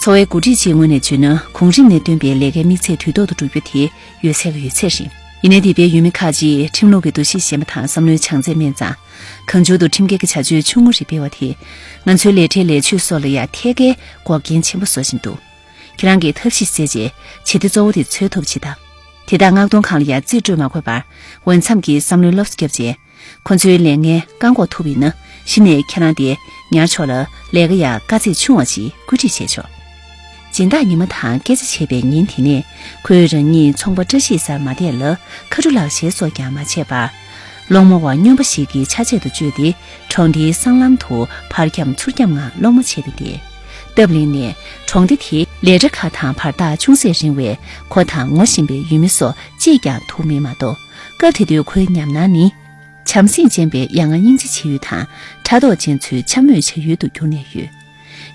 འཚོ་བའི་འགོ་ཁྲིད་ཅིག་ངོས་ནས་བརྗོད་ན། གོང་རིམ་ནས་བཏོན་པའི་ལས་ཀའི་དམིགས་ཚད་དུས་ཐོག་ཏུ་འགྲུབ་རྒྱུ་དེ་ཡོད་ཚད་ཀྱི་ཡོད་ཚད་རེད། ཡིན་ནའི་འདས་པའི་ཡུལ་མི་ཁག་ཅིག་ཁྲིམས་ལུགས་ཀྱི་འདུ་ཤེས་ཞན་པ་དང་བསམ་བློའི་བྱང་ཚད་དམན་ཙང་། གང་བྱུང་དུ་ཁྲིམས་འགལ་གྱི་བྱ་སྤྱོད་ཆུང་ངུ་རེ་སྤེལ་བ་དེས། ང་ཚོའི་ལས་གྲྭའི་ལས་ཆོད་སོགས་ལ་ཡང་ཐད་ཀའི་འགོག་རྐྱེན་ཆེན་པོ་བཟོ་བཞིན་འདུག་ཁྱེད་རང་གིས་ཐབས་ཤེས་བྱས་རྗེས་བྱེད་གཏེ་གཙོ་བོ་དེ་འཚོལ་ཐུབ་པ་བྱེད་དང་། དེ་དག་མངགས་གཏོང་ཁང་ལ་ཡང་རྩིས་སྤྲོད་མ་དགོས་པར། འོས་འཚམ་གྱི་བསམ་བློའི་སློབ་གསོ་བརྒྱབ་རྗེས། ཁོ་ཚོའི་ལས་འགན་བཀག་འགོག་ཐུབ་པ་ཡིན་ན། གཞི་ནས་ཁྱེད་རང་དེ་ཉར་ཆོག་ལ། ལས་ཀ་ཡང་དཀའ་ཚེགས་ཆུང་བ་ཞིག་བཀོད་སྒྲིག་བྱས་ཆོག་སྦྱིན་བདག་ཉི་མ་དང་སྐད་ཆ་བྱས་པའི་ཉིན་དེ་ནས། ཁོས་རང་ཉིད་ཚོང་པ་བཀྲ་ཤིས་སར་མ་བསྡད་ལ། ཁ་ཕྲུ་ལག་ཞེས་སོགས་ཀྱང་མ་བྱས་པར། སློང་མོ་བ་སྨྱོན་པ་ཞིག་གི་ཆ་བྱད་དུ་བཅོས་ཏེ། གྲོང་སྡེའི་སྲང་ལམ་དུ་ཕར་འཁྱམ་ཚུར་འཁྱམ་ངང་སློང་མོ་བྱས་ཏེ་བསྡད། སྟབས་ལེགས་ནས་གྲོང་སྡེ་དེའི་ལས་གྲྭ་ཁག་དང་བར་ཐག་ཅུང་ཟད་རིང་བས། ཁོ་དང་ངོ་ཤེས་པའི་ཡུལ་མི་སོགས་གཅིག་ཀྱང་ཐུག་མེད་མ་གཏོགས། སྐབས་དེ་དུས་ཁོའི་ཉམས་སྣང་ནི། བྱམས་སེམས་ཅན་པའི་ཡ་ང་སྙིང་རྗེ་བྱེད་ཡུལ་དང་། ཕྲག་དོག་ཅན་ཚོའི་འཕྱ་སྨོད་བྱ་ཡུལ་དུ་གྱུར་ནས་ཡོད།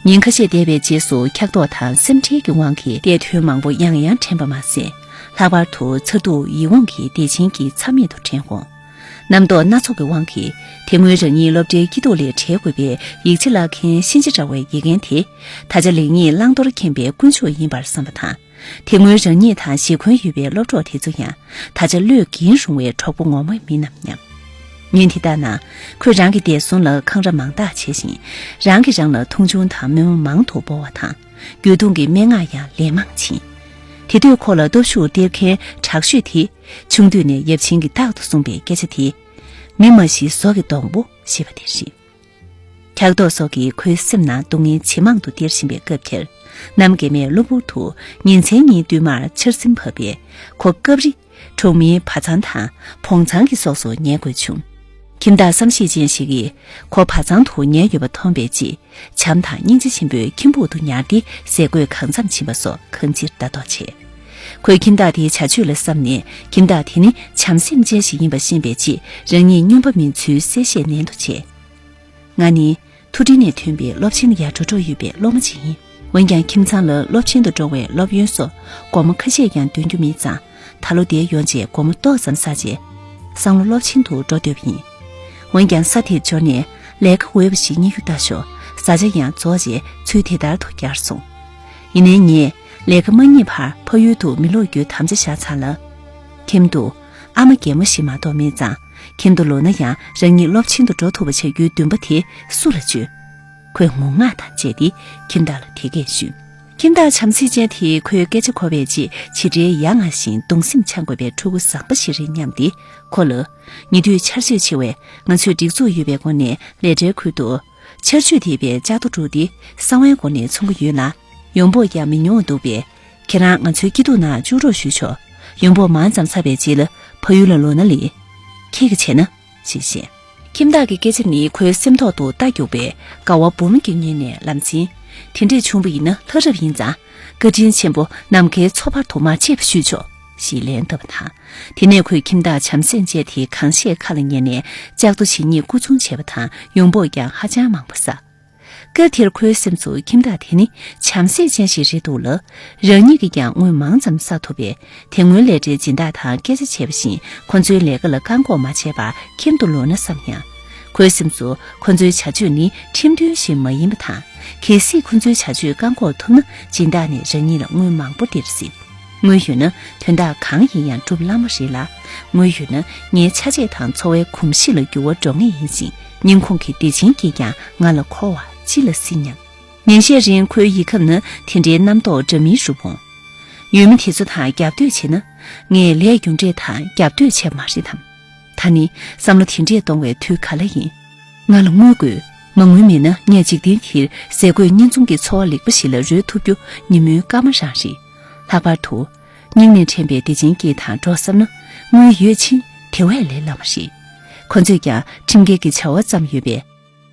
ཉིན་ཁ་ཤས་འདས་པའི་རྗེས་སུ། འཁྱག་ལྟོགས་དང་སེམས་ཁྲལ་གྱི་དབང་གིས། འདས་དོན་མང་པོ་ཡང་ཡང་དྲན་པ་མ་ཟད། ལྷག་པར་དུ་མཚར་སྡུག་ཡིད་འོང་གི་བདེ་ཆེན་གྱི་མཚམས་མེད་དུ་དྲན་འོང་། རྣམ་རྟོག་སྣ་ཚོགས་ཀྱི་དབང་གིས། དེ་སྔོན་རང་ཉིད་སློབ་གྲྭའི་སྐྱིད་སྡུག་ལས་བྲལ་དགོས་པའི་ཡིག་ཆ་བཀླག་མཁན་གཤིན་རྗེ་འདྲ་བའི་ཡིག་རྒན་དེ། ད་ཆ་ལེགས་ཉེས་བླང་དོར་མཁྱེན་པའི་དཀོན་མཆོག་ཡིན་པར་བསམ་པ་དང་། དེ་སྔོན་རང་ཉིད་དང་ཞེ་འཁོན་ཡོད་པའི་སློབ་གྲོགས་དེ་ཚོ་ཡང་། ད་ཆ་བློས་འགེལ་རུང་བའི་གྲོགས་པོ་ངོ་མ་མིན་ནམ་སྙམ། ཉིན་དེ་དག་ན། ཁོས་རང་གི་བདེ་སྲུང་ལ་འཁང་ར་མང་དག་བྱས་ཤིང་། རང་གིས་རང་ལ་མཐོང་ཆུང་དང་དམོད་མོ་མང་དུ་སྤོ་བ་དང་། འགྱོད་གདུང་གི་སྨྲེ་ངག་ཡང་ལན་མང་བྱིན། དེ་དུས་ཁོ་ལ་སྟོབས་ཤུགས་སྟེར་མཁན་དྲག་ཤོས་དེ། ཆུང་དུས་ནས་ཡབ་ཆེན་གྱིས་རྟག་ཏུ་གསུངས་པའི་སྐད་ཆ་དེ། མི་མ་ཤི་ཟོག་གི་སྡོང་པོ་ཞེས་པ་དེ་རེད། འཁྱག་ལྟོགས་སོགས་ཀྱིས་ཁོའི་སེམས་ནང་སྡུག་བསྔལ་ཇེ་མང་དུ་སྟེར་བཞིན་པའི་སྐབས་དེར། གནམ་དགུན་མའི་གློ་བུར་དུ་ཉིན་མཚན་གཉིས་བསྟུད་མར་ཆར་ཟིམ་བབས་པས། ཁོ་སྐབས་རེ་གྲོང་མིའི་བ་ཚང་དང་བོང་ཚང་གི་སོགས་སུ་ཉལ་དགོས་བྱུང་། ཁྱིམ་བདག་བསམ་ཤེས་ཅན་ཞིག་གིས་ཁོ་བ་ཚང་དུ་ཉལ་ཡོད་པ་མཐོང་བའི་རྗེས། བྱམས་དང་སྙིང་རྗེ་ཆེན་པོས་ཁྱིམ་ཕུག་ཏུ་ཉར་ཏེ། ཟས་གོས་གང་འཚམ་བྱིན་པ་སོགས་གང་ཅིར་ལྟ་རྟོག་བྱས། ཁོས་ཁྱིམ་བདག་དེའི་བྱ་སྤྱོད་ལ་བསམ་ནས། ཁྱིམ་བདག་དེ་ནི་བྱམས་སེམས་ཅན་ཞིག་ཡིན་པ་ཤེས་པའི་རྗེས། རང་ཉིད་སྨྱོན་པ་མིན་ཚུལ་གསལ་བཤད་ནན་དུ་བྱས། ང་ནི་མཐོ་འབྲིང་ནས་ཐོན་པའི་སློབ་ཆེན་ལ་ཡར་འགྲོ་འགྲོ་ཡོད་པའི་སློབ་མ་ཅིག་ཡིན། འོན་ཀྱང་ཁྱིམ་ཚང་ལ་སློབ་ཆེན་དུ་འགྲོ་བའི་སློབ་ཡོན་སོགས་སྒོར་མོ་ཁ་ཤས་ཀྱང་འདོན་རྒྱུ་མེད་ཙང་། ད་ལོ་འདིར་ཡོང་རྗེས་སྒོར་མོ་ཏོག་ཙམ་བསགས་རྗེས། སང་ལོ་སློབ་ཆེན་དུ་འགྲོ་འདོད་པ་ཡིན། འོན་ཀྱང་ས་དེར་འབྱོར་ནས་ལས་ཀ་འོས་པ་ཞིག་རྙེད་རྒྱུ་ལྟ་ཞོག་བཟའ་བཅའ་ཡང་རྫོགས་རྗེས་ཚུལ་དེ་ལྟར་དུ་བསྐྱར་སོང་། ཡིན་ནའི་ངས་ལས་ཀ་མ་རྙེད་བར་ཕ་ཡུལ་དུ་མི་ལོག་རྒྱུའི་དམ་བཅའ་བཞག་ཚར་ལ། ཁྱིམ་དུ་ཨ་མ་རྒན་མོ་ཞིག་མ་གཏོགས་མེད་ཙང་། ཁྱིམ་དུ་ལོག་ན་ཡང་རང་ཉིད་སློབ་ཆེན་དུ་འགྲོ་ཐུབ་པ་བྱ་རྒྱུའི་འདུན་པ་དེ་སུ་ལ་བཅོལ། ཁོས་ངུ་ངག་དང་བཅས་ཏེ་ཁྱིམ་བདག་ལ་དེ་སྐད་ཞུས། ཁྱིམ་བདག་བྱམས་སེམས་ཅན་དེས་ཁོའི་སྐད་ཆ་གོ་བའི་རྗེས་ཇི་འདྲའི་ཡ་ང་ཞིང་གདུང་སེམས་འཆང་དགོས་པའི་ཕྲུ་གུ་བཟང་པོ་ཞིག་རེད་སྙམ་སྟེ་ཁོ་ལ། ཉེ་དུས་ཆར་ཆུ་ཆེ་བས་ང་ཚོས་སྒྲིག་འཛུགས་ཡོད་པའི་སྒོ་ནས་ལས་གྲྭའི་ཁུལ་དུ། ཆར་ཆུ་ཐེབས་པའི་ལྕགས་རྡོ་བསྒྲུགས་ཏེ་གསང་བའི་སྒོ་ནས་འཚོང་གི་ཡོད་ལ། ཡོང་འབབ་ཀྱང་མི་ཉུང་བ་འདུག་པས། ཁྱེད་རང་ང་ཚོའི་སྐྱིད་སྡུག་ནང་བཅུག་རོགས་ཞུས་ཆོག་ཡོང་འབབ་མང་ཙམ་བསགས་པའི་རྗེས་ལ་ཕ་ཡུལ་ལ་ལོག་ན་ལེགས། ཁྱེད་ཀྱིས་བྱས་ན། ཞེས་བཤད། ཁྱིམ་བདག་གི་སྐད་ཆ་ནི་ཁོའི་སེམས་ཐོག་ཏུ་རྟ་རྒྱུག་པའི་དགའ་བ་འབུམ་གྱིས་མཉེས་ནས་ལམ་སེང་། དེ་འདྲས་བྱུང་བ་ཡིན་ན་ལྷ་རབ་ཡིན་ཙང་། བཀའ་དྲིན་ཆེན་པོ་ནམ་མཁའི་མཚོ་བར་དུ་མ་ཆད་པ་ཞུས་ཆོག་ཞེས་ལན་བཏབ་པ་དང་། དེ་ནས་ཁོས་ཁྱིམ་བདག་བྱམས་སེམས་ཅན་དེའི་གང་ཤེས་ཁ་ལ་ཉན་ནས་ལྕགས་རྡོ་ཇི་སྙེད་རྐུ་བཙོང་བྱས་པ་དང་ཡོང་འབབ་ཀྱང་ཧ་ཅང་མང་པོ་བསགས། སྐབས་དེར་ཁོའི་སེམས་སུ་ཁྱིམ་བདག་དེ་ནི་བྱམས་སེམས་ཅན་ཞིག་རེད་འདུག་ལ། རང་ཉིད་ཀྱིས་ཀྱང་དངུལ་མང་ཙམ་བསགས་ཐུབ་པས། དེ་སྔོན་ལས་གྲྭའི་སྦྱིན་བདག་དང་སྐད་ཆ་བྱས་པ་བཞིན་ཁོ་ཚོའི་ལས་ཀ་ལ་བཀག་འགོག་མ་བྱས་པར་ཁྱིམ་དུ་ལོག་ན་བསམ་ཡང་། ཁོའི་སེམས་སུ་ཁོ་ཚོའི་བྱ་སྤྱོད་ནི་ཁྲིམས་མཐུན་ཞིག་མ་ཡིན་པ་དང་། གལ་སྲིད་ཁོ་ཚོའི་བྱ་སྤྱོད་བཀག་འགོག་ཐུབ་ན་སྦྱིན་བདག་ནས་རང་ཉིད་ལ་དངུལ་མང་པོ་སྟེར་སྲིད། དངུལ་ཡོད་ན་དོན་དག་གང་ཡིན་ཡང་འགྲུབ་སླ་མོ་རེད་ལ། དངུལ་ཡོད་ན་ངའི་ཆ་བྱད་དང་འཚོ་བའི་གོམས་གཤིས་ལ་འགྱུར་བ་འགྲོ་ངེས་ཡིན་ཞིང་། སྙིང་ཁོང་གི་བདེ་ཆེན་གྱིས་ཀྱང་ང་ལ་འཁོར་བ་ཅི་ལ་སྲིད་སྙམ། ཉིན་ཤས་རིང་ཁོའི་ཡིད་ཁམས་ན་དེ་འདྲའི་རྣམ་རྟོག་འདྲ་མིན་རུབ་འོང་། ཡུལ་མི་དེ་ཚོ་དང་རྒྱབ་གཏོད་བྱས་ན། ངས་ལས་རྒྱུ་འབྲས་དང་རྒྱབ་གཏོད་བྱས་མ་རེད་དམ། ད་ནི་བསམ་བློ་དེ་འདྲས་གཏོང་བའི་དུས་ག་ལ་ཡིན། ང་ལ་དངུལ་དགོས། མ་དངུལ་མེད་ན་ངས་འཇིག་རྟེན་འདིར་ཟས་གོས་གཉེན་ཚོང་གི་འཚོ་བ་ལེགས་པ་ཞིག་ལ་རོལ་ཐུབ་རྒྱུ་ཉིན་མོའི་སྐར་མ་རང་རེད། ལྷག་པར་དུ། སྙིང་ནས་དྲན་པའི་བདེ་ཆེན་སྐྱིད་དང་འགྲོགས་བསམ་ན། དངུལ་ཡོད་ཕྱིན་དེ་བས་ལས་སླ་བ་རེད། ཁོ་ཚོས་ཀྱང་ཁྲིམས་འགལ་གྱི་བྱ་བ་བརྩམས་ཡོད་པས།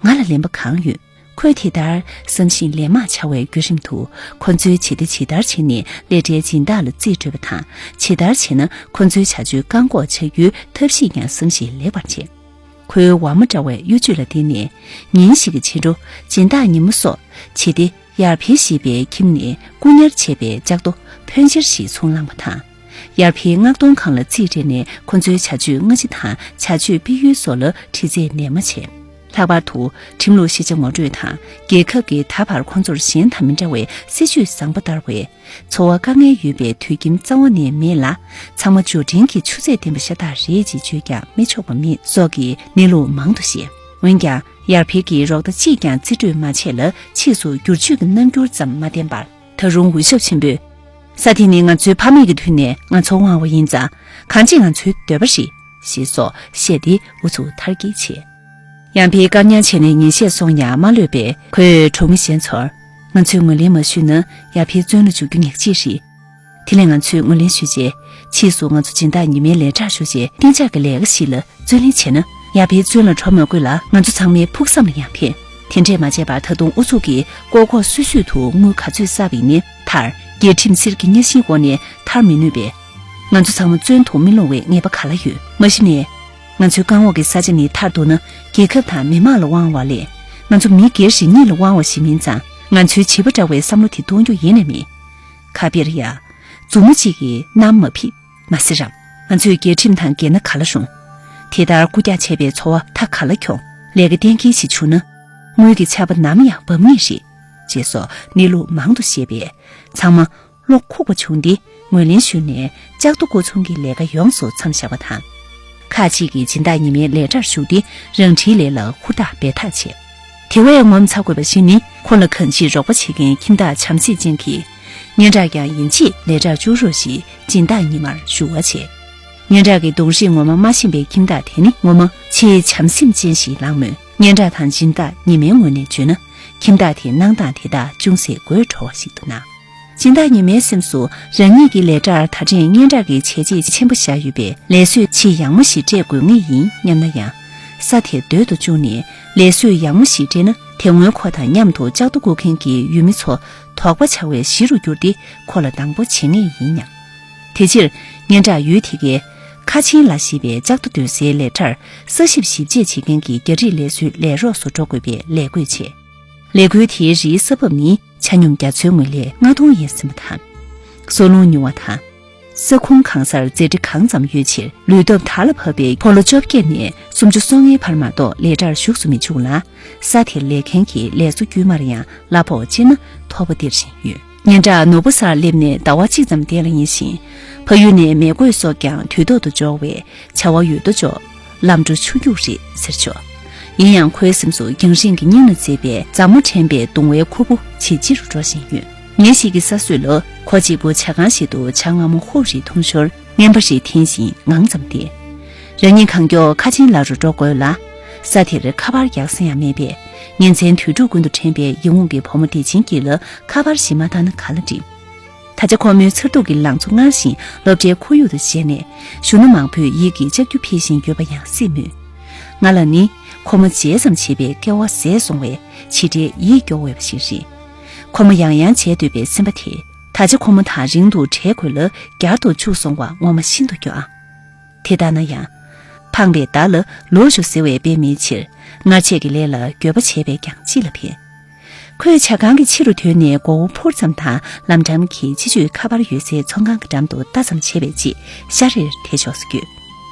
ང་ལ་ལན་པ་གང་ཡོད། ཁོས་དེ་ལྟར་བསམ་བཞིན་ལན་མ་བྱ་བའི་བརྒྱུད་རིམ་དུ། ཁོ་ཚོའི་བྱེད་གཏེ་ཇི་ལྟར་བྱས་ནས་ལས་གྲྭའི་སྦྱིན་བདག་ལ་རྩིས་སྤྲོད་པ་དང་། ཇི་ལྟར་བྱས་ན་ཁོ་ཚོའི་བྱ་སྤྱོད་བཀག་འགོག་བྱ་རྒྱུའི་ཐབས་ཤེས་ཀྱང་བསམ་བཞིན་ལེགས་པར་བྱས། ཁོའི་ཝ་མོ་འདྲ་བའི་གཡོ་ཇུས་ལ་བརྟེན་ནས། ཉིན་ཞིག་གི་ཕྱི་དྲོ་སྦྱིན་བདག་ཉི་མ་སོགས་བྱེད་གཏེ་ཡར་འཕེལ་ཞེས་པའི་ཁྱིམ་ནས་རྐུ་ཉར་བྱས་པའི་ལྕགས་རྡོ་ཕོན་ཆེར་ཞིག་ཚུར་བླངས་པ་དང་། ཡར་འཕེལ་མངགས་གཏོང་ཁང་ལ་རྩིས་སྤྲད་ནས་ཁོ་ཚོའི་བྱ་སྤྱོད་སྔ་ཕྱི་དང་བྱ་སྤྱོད་སྤེལ་ཡུལ་སོགས་ལ་དྲི་རྩད་ནན་མོ་བྱས། ལྷག་པར་དུ་ཁྲིམས་ལུགས་ཤེས་བྱ་ངོ་སྤྲོད་དང་། རྒྱལ་ཁབ་ཀྱིས་ད་བར་ཁོ་ཚོར་གཞན་དང་མི་འདྲ་བའི་སྲིད་ཇུས་བཟང་པོ་བསྟར་བས། འཚོ་བ་དཀའ་ངལ་ཡོད་པའི་དུད་ཁྱིམ་རྩ་བ་ནས་མེད་ལ། ཚང་མ་འབྱོར་འབྲིང་གི་ཆུ་ཚད་ལྡན་པ་ཤ་སྟག་རེད་ཅེས་བརྗོད་ཀྱང་མི་ཆོག་པ་མེད་སོགས་ཀྱི་གནས་ལུགས་མང་དུ་བཤད། འོན་ཀྱང་། ཡར་འཕེལ་གྱིས་རོགས་ཟླ་གཅིག་ཀྱང་རྩིས་སྤྲོད་མ་བྱས་ལ། ཕྱིས་སུ་བསྒྱུར་བཅོས་ཀྱི་རྣམ་འགྱུར་ཙམ་མ་བསྟན་པར། ད་རུང་འུད་ཤོབ་ཆེན་པོས། ས་དེ་ནི་ང་ཚོའི་ཕ་མེས་ཀྱི་དུས་ནས་ང་ཚོར་དབང་བ་ཡིན་ཙང་། གང་ཅི་ང་ཚོའི་འདོད་པ་རེད། ཞེས་སོགས་བཤད་དེ་ཨུ་ཚུགས་མཐར་སྐྱེལ་བྱས། ཡར་འཕེལ་བཀག་ཉར་བྱས་ནས་ཉིན་ཤས་སོང་ཡང་མ་ལྷོད་པས། ཁོས་གྲོང་མི་གཞན་ཚོར། ང་ཚོས་ངོས་ལེན་མ་ཞུས་ན་ཡར་འཕེལ་བཙོན་ལ་འཇུག་རྒྱུ་ཉག་གཅིག་རེད། དེ་ལས་ང་ཚོས་ངོས་ལེན་ཞུས་རྗེས། ཕྱིས་སུ་ང་ཚོ་སྦྱིན་བདག་ཉི་མའི་ལས་གྲྭར་ཞུགས་རྗེས་གཏན་འཇགས་ཀྱི་ལས་ཀ་ཞིག་ལ་བརྩོན་ལེན་བྱས་ན། ཡར་འཕེལ་བཙོན་ལ་འགྲོ་མ་དགོས་ལ། ང་ཚོ་ཚང་མའི་ཕུགས་བསམ་ལ་ཡང་ཕན། དེ་འདྲས་མ་བྱས་པར་ད་དུང་ཨུ་ཚུགས་ཀྱིས་ལྐོག་ལྐོག་སུད་སུད་དུ་དངུལ་ག་ཚོད་བསགས་པ་ཡིན་ནའི་མཐར། རྒྱལ་ཁྲིམས་གསེར་གྱི་གཉའ་ཤིང་འོག་ནས་ཐར་མི་ནུས་པས། ང་ཚོ་ཚང་མ་བཙོན་དུ་མི་ལྷུང་བའི་ངེས་པ་ག་ལ་ཡོད། མ་གཞི་ནས། ང་ཚོའི་རྐང་འོག་གི་ས་ཆ་ནི་མཐར་གཏུགས་ན་རྒྱལ་ཁབ་དང་མི་དམངས་ལ་དབང་བ་ལས། ང་ཚོ་མི་སྒེར་རེ་གཉིས་ལ་དབང་བ་ཞིག་མིན་ཙང་། ང་ཚོའི་བྱིས་པ་འདྲ་བའི་བསམ་བློ་དེ་གཏོང་རྒྱུ་ཡེ་ནས་མེད། ཁ་དཔེར་ཡ། མཛུབ་མོ་གཅིག་གིས་གནམ་མ་ཕིབས། མ་ཟེར་རམ། ང་ཚོས་རྒྱལ་ཁྲིམས་དང་འགལ་ན་ག་ལ་རུང་། དེ་ལྟར་རྐུ་རྒྱག་བྱས་པའི་འཚོ་བ་ད་ག་ལ་འཁྱོངས། ལས་ཀ་གཏན་འཁེལ་ཞིག་བྱུང་ན། དངུལ་གྱི་ཆར་པ་ནམ་ཡང་འབབ་ངེས་རེད། ཅེས་སོགས་གནས་ལུགས་མང་དུ་བཤད་པས། ཚང་མ་བློ་ཁུག་པ་བྱུང་སྟེ་ངོས་ལེན་ཞུས་ནས་ལྕགས་རྡོ་རྐུ་འཚོང་གི་ལས་ཀ་ཡོངས་སུ་མཚམས་བཞག་པ་དང་། ཁག་ཅིག་གིས་སྦྱིན་བདག་ཉི་མའི་ལས་གྲྭར་ཞུགས་ཏེ་རང་འཁྲིའི་ལས་ལ་ཧུར་ཐག་འབད་ཐག་བྱས། དེ་བས་ངོ་མཚར་དགོས་པ་ཞིག་ནི། ཁོ་ལ་གང་ཅིའི་རོགས་པ་བྱེད་མཁན་ཁྱིམ་བདག་བྱམས་སེམས་ཅན་གྱིས། སྙན་གྲགས་ཀྱང་ཡིན་ཕྱིར་ལས་གྲྭར་བཅུག་རོགས་ཞེས་སྦྱིན་བདག་ཉི་མར་ཞུ་བ་བྱས། སྙན་གྲགས་ཀྱི་གདོང་རིས་ངོ་མ་མ་ཤེས་པའི་ཁྱིམ་བདག་དེ་ནི་ངོ་མ་ཆེས་བྱམས་སེམས་ཅན་ཞིག་ལངས་མོད། སྙན་གྲགས་དང་སྦྱིན་བདག་ཉི་མའི་ངོས་ནས་བརྗོད་ན། ཁྱིམ་བདག་དེའི་གནང་སྟངས་དེ་དག་ཅུང་ཟད་དགོད་བྲོ་བ་ཞིག་ཏུ་སྣང་། སྦྱིན་བདག་ཉི་མའི་སེམས་སུ་རང་ཉིད་ཀྱི་ལས་གྲྭར་ད་ཐེངས་སྙན་གྲགས་ཀྱི་བྱས་རྗེས་ཆེན་པོ་བཞག་ཡོད་པས། ལས་བཟོས་ཆེས་ཡག་མོ་ཞིག་སྤྲད་དགོས་ངེས་ཡིན་སྙམ་ན་ཡང་། ས་དེར་སྡོད་དུ་བཅུག་ནས་ལས་བཟོས་ཡག་མོ་ཞིག་སྤྲད་ན། དེ་སྔོན་ཁོ་དང་མཉམ་དུ་ལྕགས་རྡོ་རྐུ་མཁན་གྱི་ཡུལ་མི་ཚོ་དོགས་པ་བྱ་བའི་གཞི་རུ་གྱུར་ཏེ། ཁོ་ལ་སྡང་པོ་བྱེད་ངེས་ཡིན་སྙམ། དེ་ཕྱིར། སྙན་གྲགས་ཡུལ་དེ་གའི་ཁ་ཆེན་ལ་ཞེས་པའི་ལྕགས་རྡོ་འདོན་སའི་ལས་གྲྭར་ས་ཞིབ་ཞིབ་དཔྱད་བྱེད་མཁན་གྱི་རྒྱ་རིགས་ལས་བཟོའི་ལས་རོགས་སུ་འགྲོ་དགོས་པའི་ལས་བགོས་བྱས། ལས་འགུལ་དེའི་རིའི་ས་བབ་ནི་ཆ་སྙོམས་རྒྱ་མཚོའི་ངོས་ལས་ལྔ་སྟོང་ཡན་ཟིན་པ་དང་། སོལ་རླུང་ཉུང་བ་དང་། ས་ཁོངས་གང་སར་རྫས་དྲི་གང་ཙམ་ཡོད་ཕྱིར། ལུས་སྟོབས་དར་ལ་བབས་པའི་ཕོ་ལོ་བཅོ་བརྒྱད་ནས་སུམ་ཅུ་སོ་ལྔའི་བར་མ་གཏོགས་ལས་གྲྭར་ཞུགས་སུ་མི་འཇུག་ལ། ས་དེར་ལས་མཁན་གྱི་ལས་བཟོ་དཀྱུས་མར་ཡང་གླ་ཕོགས་སྤྱིར་ན་མཐོ་པོ་སྟེར་བཞིན་ཡོད། སྙན་གྲགས་ནོར་བུ་སར་སླེབས་ནས་ཟླ་བ་གཅིག་ཙམ་བསྡད་ལ་ཉེ་ཞིང་། ཕ་ཡུལ་ནས་མེ་གོས་སོགས་ཀྱང་དུས་ཐོག་ཏུ་འབྱོར་བས་བྱ་བ་འོས་ཐོག་འཇོག། ལམ་འགྲོ་ཆུ་རྒྱུག་རེད་ཟེར་ཆོག། ཡིན་ཡང་ཁོའི་སེམས་སུ་རྒྱང་རིང་གི་སྙིང་ལ་མཛེས་པའི་མཛའ་མོ་དྲན་པའི་གདུང་བའི་ཁུར་པོ་ཇེ་ལྗིད་རུ་འགྲོ་བཞིན་ཡོད། ཉིན་ཞིག་གི་ས་སྲོད་ལ་ཁོ་གཅིག་པུ་ཇ་ཁང་ཞིག་ཏུ་ཇ་མངར་མོ་ཧུབ་རེ་འཐུང་ཞོར། རྔན་པ་ཞིག་འཐེན་བཞིན་ངང་ཙམ་བསྡད། རང་ཉིད་གང་མགྱོགས་ཁ་ཆེན་ལ་རུ་འགྲོ་དགོས་ལ། ས་དེར་ཁ་པར་རྒྱག་ས་ཡང་མེད་པས། ཉིན་མཚན་དུས་དྲུག་ཀུན་ཏུ་དྲན་པའི་ཡིད་འོང་གི་བུ་མོ་བདེ་ཆེན་སྐྱིད་ལ་ཁ་པར་ཞིག་མ་བཏང་ན་ག་ལ་འགྲིག། ད་ཆ་ཁོ་མོའི་མཚར་སྡུག་གི་ལང་ཚོ་སྔར་བཞིན་སློབ་གྲྭའི་ཁོར་ཡུག་ཏུ་བཞད་ནས། གཞོན་ནུ་མང་པོས་ཡིད་ཀྱི་ལྕགས་ཀྱུ་འཕེན་བཞིན་ཡོད་པ་ཡང་སྲིད་མོད། ང་ལ་ནི་ཁོ་མོ་བརྗེད་ཙམ་བྱེད་པའི་སྐལ་བ་ཟད་སོང་བས་ཇི་འདྲའི་ཡིད་སྐྱོ་འོས་པ་ཞིག་རེད། ཁོ་མོ་ཡང་ཡང་བརྗེད་འདོད་པའི་སེམས་པ་དེ། ད་ཆ་ཁོ་མོ་དང་རིང་དུ་བྲལ་དགོས་ལ་བསྐྱར་དུ་འཆུག་སོང་བ་ངོ་མ་ཤིན་ཏུ་སྐྱོ་ཨང་། དེ་ལྟ་ན་ཡང་། ཕངས་པའི་མདའ་ལ་ལོག་ཞུ་ཟེར་བའི་དཔེ་མེད་ཕྱིར། སྔར་ཆད་ཀྱི་ལས་ལ་འགྱོད་པ་བྱས་པས་ཀྱང་ཅི་ལ་ཕན། ཁོས་ཇ་ཁང་གི་ཕྱི་རུ་ཐོན་ནས་མགོ་བོ་འཕུར་ཙམ་དང་ལམ་འགྲམ་གྱི་སྤྱི་སྤྱོད་ཁ་པར་ཡོད་སའི་ཚོང་ཁང་གི་འགྲམ་དུ་ལྟ་ཙམ་བྱས་པའི་རྗེས་ཤར་རེར་དེད་ཕྱོགས་སུ་བསྐྱོད།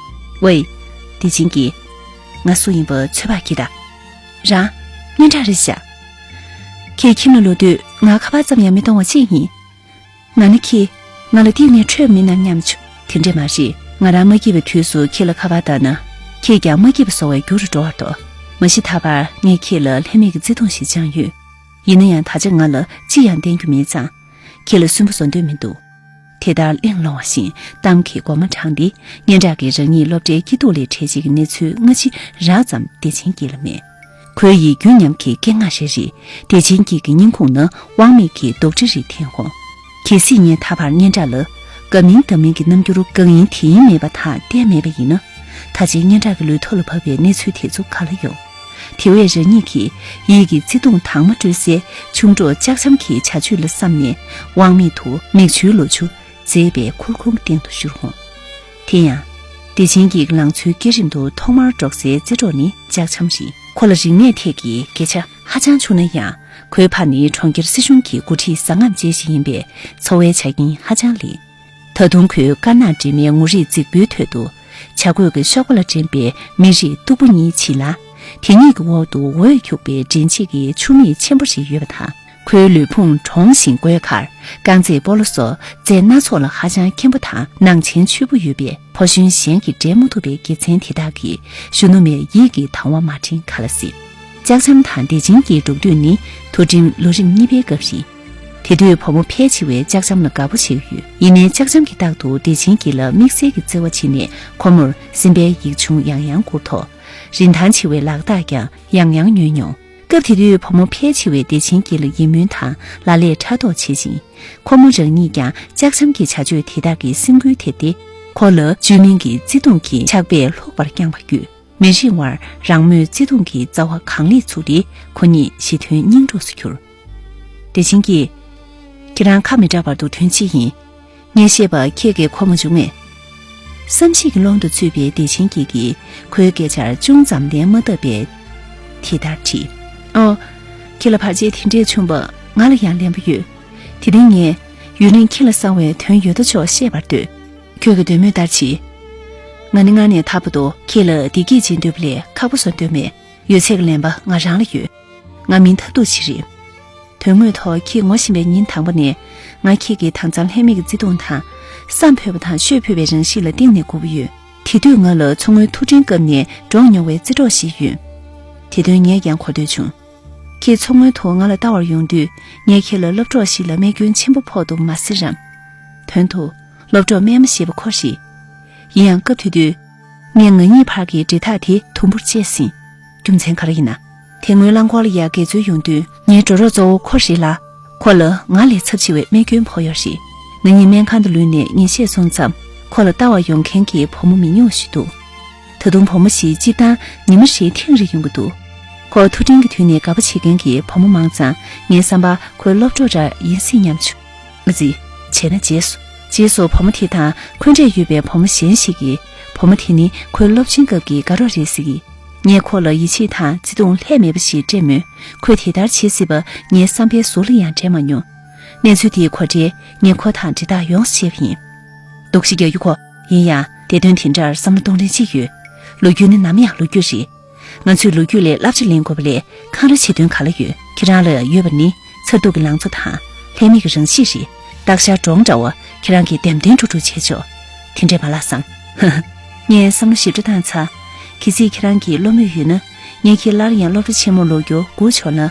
ཝེ། བདེ་ཆེན་གྱིས། ང་སུ་ཡིན་པ་ཚོད་དཔག་གྱིས་དང་། རང་། སྙན་གྲགས་རེད་ཤག་ཁྱེད་ཁྱིམ་ལ་ལོག་དུས་ང་ཁ་པར་ཙམ་ཡང་མི་གཏོང་བ་ཅི་ཡིན། ང་ནི་ཁྱེད། ང་ལ་གཏིང་ནས་འཕྲོད་མིན་ནམ་སྙམ་བྱུང་། དེ་འདྲས་མ་རེད། ང་རང་མ་སྐྱིད་པའི་དུས་སུ་ཁྱེད་ལ་ཁ་པར་བཏང་ན། ཁྱེད་ཀྱང་མ་སྐྱིད་པ་བཟོ་བའི་རྒྱུ་རུ་འགྲོ་བར་དོ། མ་གཞི་ད་བར་ངས་ཁྱེད་ལ་ལྷད་མེད་ཀྱི་བརྩེ་དུང་ཞིག་བཅངས་ཡོད། ཡིན་ན་ཡང་ད་ཆ་ང་ལ་ཅི་ཡང་བསྟན་རྒྱུ་མེད་ཙང་། ཁྱེད་ལ་སུན་པོ་བཟོ་འདོད་མི་འདུག་དེ་ལྟར་གླེང་སློང་བ་བཞིན་གཏམ་གྱི་མགོ་མ་དྲངས་ཏེ། སྙན་གྲགས་ཀྱིས་རང་ཉིད་སློབ་གྲྭའི་སྐྱིད་སྡུག་ལས་བྲལ་བྱེད་ཀྱི་གནས་ཚུལ་སྔ་ཕྱི་རགས་ཙམ་བདེ་ཆེན་སྐྱིད་ལ་མེད། ཁོའི་ཡིད་འགྱུར་ཉམས་ཀྱི་སྐད་ངག་རེ་རེས་བདེ་ཆེན་སྐྱིད་ཀྱི་སྙིང་ཁུང་ན་དབང་མེད་ཀྱི་རྡོག་ཁྲེས་རེ་འཐེན་འོང་། གལ་སྲིད་ངས་ད་བར་སྙན་གྲགས་ལ། དགའ་མིན་སྡང་མིན་གྱི་རྣམ་འགྱུར་གང་ཡིན་དེ་ཡིན་མེད་པ་དང་གཏན་མེད་པ་ཡིན་ན། ད་ཆའི་སྙན་གྲགས་ཀྱི་ལུས་ཐོག་ལ་བབས་པའི་གནས་ཚུལ་དེ་ཚོ་ག་ལ་ཡོང་། དེ་བས་རང་ཉིད་ཀྱིས་ཡིད་ཀྱི་བརྩེ་དུང་དྭངས་མ་སྤྲོད་སའི་ཆུང་གྲོགས་ལྕགས་འཆམ་གྱི་བྱ་སྤྱོད་ལ་བསམ་ནས། དབང་མེད་དུ་མིག་ཆུའི་ལོ་ཆུ་མཛེས་པའི་ཁུར་གུམ་སྟེང་དུ་བཞུར་འོང་། དེ་ཡང་། བདེ་ཆེན་གྱི་ལང་ཚོའི་བསྐྱེད་རིམ་དུ་ཐོག་མར་འགྲོགས་སའི་རྩེད་གྲོགས་ནི་ལྕགས་འཆམ་རེད། ཁོ་ལ་རིག་གནས་ཐད་ཀྱི་སྐད་ཆ་ཧ་ཅང་ཆུང་ན་ཡང་། ཁོའི་ཕ་ནི་གྲོང་ཁྱེར་སྲིད་གཞུང་གི་འགོ་ཁྲིད་ཟ་ངམ་ཅན་ཞིག་ཡིན་པས། འཚོ་བའི་ཆ་རྐྱེན་ཧ་ཅང་ལེགས། ད་དུང་ཁོས་དཀར་ནག་འདྲེས་མའི་ངོ་རིས་རྫིག་པོའི་ཐོད་དུ། བྱ་རྒོད་ཀྱི་གཤོག་པ་ལ་འགྲན་པའི་མི་རིགས་སྟུག་པོ་གཉིས་བྱིན་ལ། དེ་གཉིས་ཀྱི་འོག་ཏུ་འོད་འཁྱུག་པའི་འདྲེན་བྱེད་ཀྱི་ཆུ་མིག་ཆེན་པོ་ཞིག་ཡོད་པ་དང་། ཁོའི་ལུས་ཕུང་གྲོང་ཞིང་གོས་དཀར། རྐང་རྩེད་སྤོ་ལོ་སོགས་རྫས་སྣ་ཚོགས་ལ་ཧ་ཅང་མཁན་པོ་དང་ནང་བྱན་ཆོད་པོ་ཡོད་པས། ཕོ་གཞོན་གཞན་གྱིས་འགྲན་མ་ཐུབ་པའི་དགེ་མཚན་དེ་དག་གིས་གཞོན་ནུ་མའི་ཡིད་ཀྱི་དང་བ་མ་དྲན་ག་ལ་སྲིད། ལྕགས་འཆམ་དང་བདེ་ཆེན་གྱི་འགྲོགས་དུས་ནི་མཐོ་འགྲིམ་ལོ་རིམ་གཉིས་པའི་སྐབས་རེད། དེ་དུས་བུ་མོ་ཕལ་ཆེ་བས་ལྕགས་འཆམ་ལ་དགའ་པོ་བྱེད་ཀྱི་ཡོད། ཡིན་ནའི་ལྕགས་འཆམ་གྱིས་རྟག་ཏུ་བདེ་ཆེན་གྱི་ལ་དམིགས་བསལ་གྱི་བརྩེ་བ་བྱིན་ནས། ཁོ་མོར་སེམས་པའི་ཡིག་ཆུང་ཡང་ཡང་བསྐུར་ཐོག་རིན་ཐང་ཆེ་བའི་ལག་རྟགས་ཀྱང་ཡང་ཡང་ཉོས་མྱོང་། སྐབས་དེ་དུས་བུ་མོ་ཕལ་ཆེ་བས་བདེ་ཆེན་གྱི་ལ་ཡིད་སྨོན་དང་ལ་ལས་ཕྲག་དོག་བྱེད་ཅིང་། ཁོ་མོ་རང་ཉིད་ཀྱང་ལྕགས་འཆམ་གྱི་བྱ་སྤྱོད་དེ་དག་གིས་སེམས་འགུལ་ཐེབས་ཏེ། ཁོ་ལ་བཅོས་མིན་གྱི་བརྩེ་དུང་གི་ཆར་པས་ལྷུག་པར་བརྐྱངས་པ་བརྒྱུད། མི་རིང་བར་རང་མོས་བརྩེ་དུང་གི་རྩ་བ་གང་ལེགས་ཚུགས་ཏེ། ཁོ་གཉིས་ཞི་མཐུན་སྙིང་གྲོགས་སུ་གྱུར། བདེ་ཆེན་གྱིས། ཁྱེད་རང་ཁ་མི་གྲག་པར་འདུག་དོན་ཅི་ཡིན། ངས་བཤད་པ་ཁྱེད་ཀྱིས་གོ་མ་བྱུང་ངས། བསམ་གཞིག་གི་ཀློང་དུ་ཚུད་པའི་བདེ་ཆེན་སྐྱིད་ཀྱིས་ཁོའི་སྐད་ཆར་ཅུང་ཙམ་ལན་མ་བཏབ་པས། དེ་ལྟར་དྲིས། ཨོ། ཁྱེད་ལ་བར་ཆད་དེ་འདྲས་བྱུང་བ་ང་ལ་ཡང་ལན་པ་ཡོད། དེ་རིང་ངས་ཡུན་རིང་ཁྱེད་ལ་གསང་བའི་དོན་ཡོད་དོ་ཅོག་བཤད་པར་འདོད། ཁྱོད་ཀྱི་འདོད་མོས་ལྟར་གྱིས། ང་ནི་སྔར་ནས་ད་བར་དུ་ཁྱེད་ལ་བདེ་སྐྱིད་སྦྱིན་འདོད་པ་ལས་ཁག་པོ་བཟོ་འདོད་མེད། ཡོད་ཚད་ཀྱི་ལན་པ་ང་རང་ལ་ཡོད། ང་མི་མཐའ་ཐུག་ཅིག་རེད། དོན་དངོས་ཐོག་ཁྱེད་ངོ་ཤེས་པའི་ཉིན་དང་པོ་ནས་ང་ཁྱེད་ཀྱི་དྭངས་གཙང་ལྷད་མེད་ཀྱི་བརྩེ་དུང་དང་། བསམ་ཕོད་པ་དང་ཤོད་ཕོད་པའི་རང་གཤིས་ལ་གཏིང་ནས་མགུ་པོ་ཡོད། དེ་དུས་ང་ལ་མཚོ་སྔོན་ཐུག་འཕྲིན་སྐབས་ནས་འགྲོགས་མྱོང་བའི་རྩེད་གྲོགས་ཤིག་ཡོད། དེ་དོན་ངས་ཀྱང་གོ་འདོད་བྱུང་། ཁྱེད་མཚོ་སྔོན་དུ་ང་ལ་ལྟ་བར་ཡོང་དུས། ངས་ཁྱེད་ལ་སློབ་གྲོགས་ཤིག་ལ་རྨས་སྐྱོན་ཆེན་པོ་ཕོག་འདུག་མ་ཟེར་རམ། དོན་དུ། སློབ་གྲོགས་རྨས་མ་ཞེས་པ་ཁོ་རེད། ཡིན་ཡང་སྐབས་དེ་དུས། ངས་ང་གཉིས་བར་གྱི་འབྲེལ་ཐག་དེ་དུམ་བུར་བཅད་ཟིན། རྒྱུ་མཚན་ག་རེ་ཡིན་ན། དེ་སྔོན་རླངས་འཁོར་ལ་ཡར་འགྲོ་ཚུར་འོང་དུས། ངའི་འགྲོ་རོགས་གཙོ་བོ་ཁོ་རེད་ལ། ཁོ་ལ་ང་ལས་ཚབས་ཆེ་བའི་རྨས་སྐྱོན་ཕོག་ཡོད་རེད། ང་གཉིས་སྨན་ཁང་དུ་ལུས་ནས་ཉིན་ཤས་སོང་ཙང་། ཁོ་ལ་ལྟ་བར་ཡོང་མཁན་གྱི་བུ་མོ་མི་ཉུང་ཞིག་འདུག་ད་དུང་བུ་མོ་ཞིག་སྤྱིར་བཏང་ཉི་མ་རེའི་ཐེངས་རེ་ཡོང་གི་འདུག་ཁོ་ཐུག་འཕྲིན་གྱི་དུས་ནས་དགའ་པོ་བྱེད་མཁན་གྱི་བུ་མོ་མང་ཙང་། ངའི་བསམ་པར་ཁོའི་སློབ་གྲོགས་རང་ཡིན་སྲིད་སྙམ་བྱུང་། ཨ་ཙི། བྱས་ན་རྗེས་སུ། རྗེས་སུ་བུ་མོ་དེ་དང་ཁོའི་འབྲེལ་ཡོད་པའི་བུ་མོ་གཞན་ཞིག་གིས། བུ་མོ་དེ་ནི་ཁོའི་སློབ་ཆེན་སྐབས་ཀྱི་དགའ་རོགས་རེད་ཟེར་གི། ངས་ཁོ་ལ་ཡིད་ཆེས་དང་བརྩེ་དུང་ལྷད་མེད་པ་ཞིག་སྤྲད་མོད། ཁོས་དེ་ལྟར་བྱེད་སྲིད་པ་ངའི་བསམ་པའི་ཟུར་ལ་ཡང་དྲན་མ་མྱོང་། གནས་ཚུལ་དེའི་གོ་འབྲས་ངས་ཁོ་དང་འབྲེལ་ཐག་ཡོངས་སུ་ཆད་པ་ཡིན། སྡུག་ཤི་རྒྱག་རྒྱུ་ཁོ། ཡིན་ཡང་དེ་དོན་དེ་འདྲར་བསམ་བློ་གཏོང་རིན་ཅི་ཡོད། ལོ་རྒྱུས་ནི་ནམ་ཡང་ལོ་རྒྱུས་རེད། ང་ཚོས་ལོ་རྒྱུས་ལས་བསླབ་བྱ་ལེན་དགོས་པ་ལས་འཁང་ར་བྱེད་དོན་ག་ལ་ཡོད། ཁྱེད་རང་ལ་ཡོད་པ་ནི་མཚར་སྡུག་གི་ལང་ཚོ་དང་ལྷད་མེད་ཀྱི་རང་གཤིས་རེད། སྟག་ཤར་འབྲོང་འདྲ་བོ་ཁྱེད་རང་གིས་འདེམས་ཐོན་འགྲོ་འགྲོ་བྱས་ཆོག་དེ་འདྲས་མ་ལབ་སམ། ངས་བསམ་བློ་ཞིབ་ཕྲ་བཏང་ཚར། གལ་སྲིད་ཁྱེད་རང་གིས་བློ་མོས་ཡོད་ན། ངས་ཁྱེད་སླར་ཡང་སློབ་གྲྭ་ཆེན་མོར་ལོག་རྒྱུར་སྒུག་ཆོག་ན།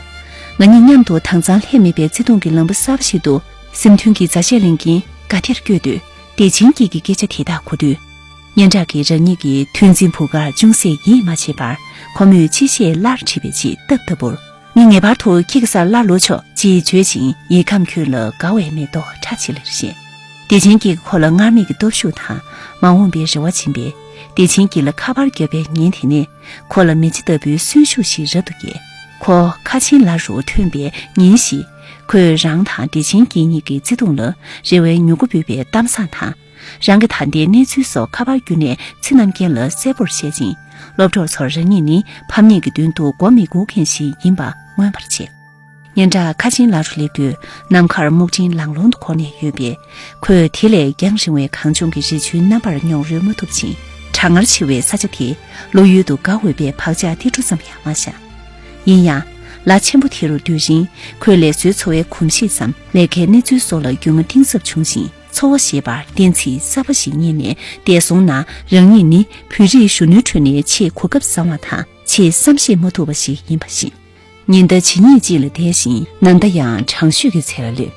ང་གཉིས་མཉམ་དུ་དྭངས་གཙང་ལྷད་མེད་པའི་བརྩེ་དུང་གི་ལམ་བུ་གསར་པ་ཞིག་ཏུ་སེམས་མཐུན་གྱི་མཛའ་གཞས་ལེན་གྱིན་དགའ་དེར་བསྐྱོད་དུས། བདེ་ཆེན་སྐྱིད་ཀྱི་སྐད་ཆ་དེ་དག་གོ་དུས། སྙན་གྲགས་ཀྱིས་རང་ཉིད་ཀྱི་ཐོས་འཛིན་བུ་གར་ཅུང་ཟད་ཡིད་མ་ཆེས་པར། ཁོ་མོས་ཅི་བཤད་སླར་དྲིས་པའི་ཆེད་སྟབས་ལྟ་བུར། ངས་ངེས་པར་དུ་ཁྱེད་ཀྱི་སར་སླར་ལོག་ཆོག་ཅེས་བརྗོད་ཅིང་ཡིད་ཁམས་ཁྱོན་ལ་དགའ་བའི་མེ་ཏོག་ཁྲ་ཆིལ་ལེར་བཞད། བདེ་ཆེན་གྱིས་ཁོ་ལ་སྔར་མེད་ཀྱི་སྟོབས་ཤུགས་དང་མ་འོངས་པའི་རེ་བ་སྦྱིན་པས། བདེ་ཆེན་སྐྱིད་ལ་ཁ་པར་བརྒྱབ་པའི་ཉིན་དེ་ནས་ཁོ་ལ་མེ་ལྕེ་ལྟ་བུའི་གསོན་ཤུགས་ཤིག་རབ་ཏུ་རྒྱས། ཁོ་ཁ་ཆེན་ལ་རུ་ཐོན་པའི་ཉིན་ཞིག་ཁོས་རང་དང་བདེ་ཆེན་སྐྱིད་གཉིས་ཀྱི་བརྩེ་དུང་ལ་རེ་བའི་མྱུ་གུ་འབུས་པའི་གཏམ་བཟང་དང་། རང་གི་ད་ལྟའི་གནས་ཚུལ་སོགས་ཁ་པར་བརྒྱུད་ནས་ཚེ་རྣམ་རྒྱལ་ལ་གསལ་པོར་བཤད་ཅིང་། སློབ་གྲོགས་ཚོར་རང་ཉིད་ནི་ཕམ་ཉེས་ཀྱི་མདུན་དུ་མགོ་མི་སྒུར་མཁན་ཞིག་ཡིན་པ་མངོན་པར་བྱས། སྙན་གྲགས་ཁ་ཆེན་ལ་རུ་སླེབས་དུས་ནམ་མཁར་སྨུག་སྤྲིན་ལང་ལོང་དུ་འཁོར་ནས་ཡོད་པས། ཁོས་དེ་ལས་རྒྱང་རིང་བའི་གངས་ལྗོངས་ཀྱི་རི་ཆུའི་རྣམ་པར་མྱོང་རོལ་མ་ཐུབ་ཅིང་། གྲང་ངར་ཆེ་བའི་ས་ཆ་དེ་བློ་ཡུལ་དུ་དགའ་འོས་པའི་བག་ཆགས་ཏིལ་འབྲུ་ཙམ་ཡང་མ་བཞག་ཡིན་ཡང་། ལ་ཆེན་པོ་དེ་རུ་སྡོད་རིང་ཁོས་ལས་བཟོའི་འཚོ་བའི་གོམས་གཤིས་སམ་ལས་ཀའི་གནས་ཚུལ་སོགས་ལ་རྒྱུས་མངའ་གཏིང་ཟབ་བྱུང་ཞིང་། འཚོ་བ་ཞེས་པར་གཏན་ཚིགས་གསར་པ་ཞིག་རྙེད་ནས་བསྡད་སོང་ན། རང་ཉིད་ནི་བོད་རིགས་གཞོན་ནུའི་ཁྲོད་ནས་ཆེས་གོ་སྐབས་བཟང་བ་དང་ཆེས་བསམ་ཤེས་མ་ཐུབ་པ་ཞིག་ཡིན་པ་ཤེས། ཉིན་ལྟར་ཇི་སྙེད་ཅིག་ལ་བསྡད་ཤིང་ནམ་ཟླ་ཡང་དྲང་ཤོས་ཀྱི་ཚད་ལ་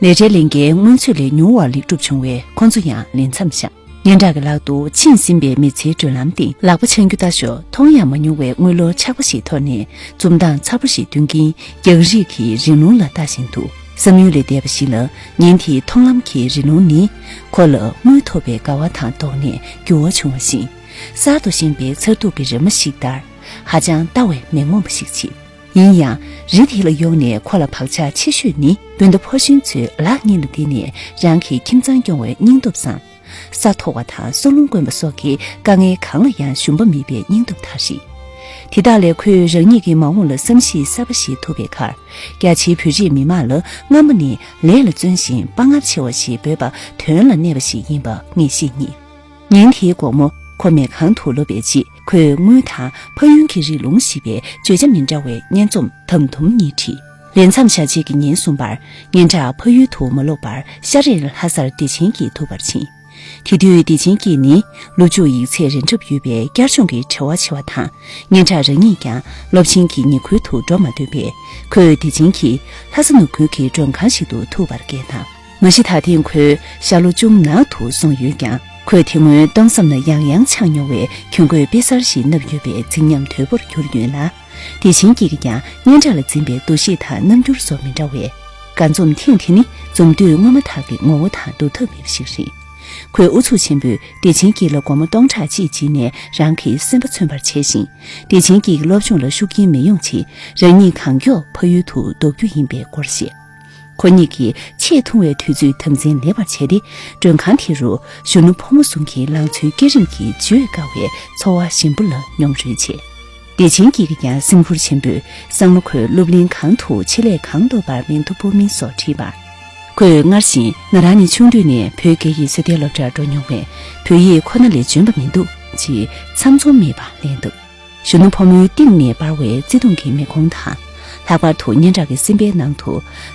སླེབས། ལས་གྲྭའི་ལས་འགན་སྔོན་ཚོད་ལས་ཉུང་བར་ལེགས་གྲུབ་བྱུང་བས་ཁོ་ཚོ་ཡང་ལས་མཚམས་བཞག་སྙན་གྲགས་ཀྱི་ལག་ཏུ་ཕྱིན་ཟིན་པའི་མི་ཚེའི་བགྲོད་ལམ་སྟེང་ལག་པ་འཆང་རྒྱུ་ལྟ་ཞོག་མཐོང་ཡང་མ་མྱོང་བའི་དངུལ་ལོར་ཆག་པ་ཞིག་ཐོར་ནས་འཛུམ་མདངས་མཚར་པོ་ཞིག་སྟོན་གྱིན་རྒྱང་རིང་གི་རི་ལུང་ལ་ལྟ་བཞིན་དུ་ བསམ་ཡུལ་ལས་འདས་པ་ཞིག་ལ། ཉིན་དེའི་མཐོང་ལམ་གྱི་རི་ལུང་ནི། ཁོ་ལ་དངུལ་ཐོབ་པའི་དགའ་བ་དང་བསྡོངས་ནས་འགྱུར་བ་བྱུང་བ་བཞིན། གསར་དུ་བཞེངས་པའི་མཚར་སྡུག་གི་རི་མོ་ཞིག་ལྟར། ཧ་ཅང་ལྟ་བས་མི་ངོམས་པ་ཞིག་བྱེད། ཡིན་ཡང་། རི་དེ་ལ་གཡོག་ནས་ཁོ་ལ་བག་ཆགས་ཆེ་ཤོས་ནི། སྤུན་ཟླ་ཕོ་གཞོན་ཚོས་ལག་གཉིས་ལ་བརྡེག་ནས་རང་གི་ཁྱིམ་ཚང་སྐྱོང་བའི་སྙིང་སྟོབས་བཟང་། ས་མཐོ་བ་དང་སོ་ལུང་དཀོན་པ་སོགས་ཀྱི་དཀའ་ངལ་གང་ལ་ཡང་ཞུམ་པ་མེད་པའི་སྙིང་སྟོབས་དག་རེད། དེ་དག་ལས་ཁོས་རང་ཉིད་ཀྱི་མ་འོངས་ལ་བསམ་གཞིག་གསར་པ་ཞིག་ཐུབ་པའི་ཁར། རྒྱ་ཆེའི་བོད་རིགས་མི་དམངས་ལ་སྔ་མོ་ནས་ལས་ལ་བརྩོན་ཞིང་དཔའ་ངར་ཆེ་བ་ཞེས་འབོད་པ་དོན་ལ་གནས་པ་ཞིག་ཡིན་པ་ངེས་ཤེས་རྙེད། ཉིན་དེའི་དགོང་མོ་ཁོ་མལ་ཁང་དུ་ལོག་པའི་རྗེས། ཁོས་དངུལ་དང་ཕ་ཡུལ་གྱི་རི་ལུང་ཞེས་པའི་བརྗོད་བྱ་མི་འདྲ་བའི་སྙན་རྩོམ་དམ་དུམ་གཉིས་བྲིས། ལས་མཚམས་བཞག་རྗེས་ཀྱི་ཉིན་གསུམ་པར། སྙན་གྲགས་ཕ་ཡུལ་དུ་མ་ལོག་པར། ཤར་རིར་ལྷ་སར་བདེ་ཆེན་གྱིས་ཐུག་པར་ཕྱིན། དེ་དུས་བདེ་ཆེན་གྱིས་ནི། སློབ་ཕྲུག་ཡིག་ཚད་རན་གྲབས་ཡོད་པའི་བསྐྱར་སྦྱོང་གི་བྲེལ་བ་ཆེ་བ་དང་། སྙན་གྲགས་རང་ཉིད་ཀྱང་སློབ་ཆེན་གྱི་ཉེ་ཁུལ་དུ་འགྲོ་མ་འདོད་པས། ཁོས་བདེ་ཆེན་གྱིས་ལྷ་ས་ནུབ་ཁུལ་གྱི་མགྲོན་ཁང་ཞིག་ཏུ་ཐུག་པར་བསྐྱལ་དང་། མ་གཞི་ད་ཐེངས་ཁོའི་ཞྭ་ལུ་ཅུང་ནག་ཏུ་སོང་ཡོད་ཀྱང་། ཁོས་དེ་སྔོན་སྟོང་བསམ་ན་ཡང་ཡང་འཆང་མྱོང་བའི་གྱོན་གོས་དཔེ་གསར་ཞིག་མནབས་ཡོད་པས་རྫིག་ཉམས་དོད་པོར་གྱུར་ཡོད་ལ། བདེ་ཆེན་སྐྱིད་ཀྱིས་ཀྱང་སྙན་གྲགས་ལ་འཛིན་པའི་འདུ་ཤེས་དང་རྣམ་འགྱུར་སོགས་མི་འདྲ་བས། དགའ་འཛུམ་ཐེངས་དེ་ནི་འཛུམ་དུས་སྔོན་མ་དག་གི་ངོ་བོ་དང་བསྡུར་ཐབས་མེད་པ་ཞིག་རེད། ཁོས་ཨུ་ཚུགས་ཆེན་པོས་བདེ་ཆེན་སྐྱིད་ལ་སྒོར་མོ་སྟོང་ཕྲག་གཅིག་བྱིན་ནས་རང་གི་སེམས་པ་མཚོན་པར་བྱས་ཤིང་། བདེ་ཆེན་སྐྱིད་ཀྱི་སློབ་སྦྱོང་ལ་ཤུགས་རྐྱེན་མི་ཡོང་ཆེད། རང་ཉིད་གང་མགྱོགས་ཕ་ཡུལ་དུ་ལྡོག་རྒྱུ་ཡིན་པའི་སྐོར་བཤད། ཁོ་གཉིས་ཀྱིས་ཆེས་ཐུང་བའི་དུས་ཚོད་དམ་འཛིན་ལེགས་པར་བྱས་ཏེ། མགྲོན་ཁང་དེ་རུ་གཞོན་ནུ་ཕོ་མོ་ཟུང་གི་ལང་ཚོའི་སྐྱ་རིམ་གྱིས་བརྗོད་དཀའ་བའི་ཚོར་བ་ཞིམ་པོ་ལ་མྱོང་རོལ་བྱས། བདེ་ཆེན་སྐྱིད་ཀྱིས་ཀྱང་སེམས་ཁུར་ཆེན་པོས་བསམ་བློ་ཁོས་སློབ་གླིང་གང་དུ་ཆེད་ལས་གང་ཐོབ་པར་མིང་ཐོ་ཕོག་མིན་སོགས་དྲིས་པར། ཁོས་སྔར་བཞིན་ང་རང་ནི་ཆུང་དུས་ནས་བོད་སྐད་ཡིག་སོ་ལྟའི་སློབ་གྲྭར་འགྲོ་མྱོང་བས། བོད་ཡིག་ཁོ་ན་ལས་འཇོན་པ་མི་འདུག་ཅེས་མཚམས་འཛོམས་མེད་པར་ལན་བཏབ། གཞོན་ནུ་ཕོ་མོའི་གཏིང་ནས་འབར་བའི་བརྩེ་དུང་གི་མེ་འཁོར་དང་། ལྷག་པར་དུ་སྙན་གྲགས་ཀྱི་སེམས་པའི་ནང་དུ་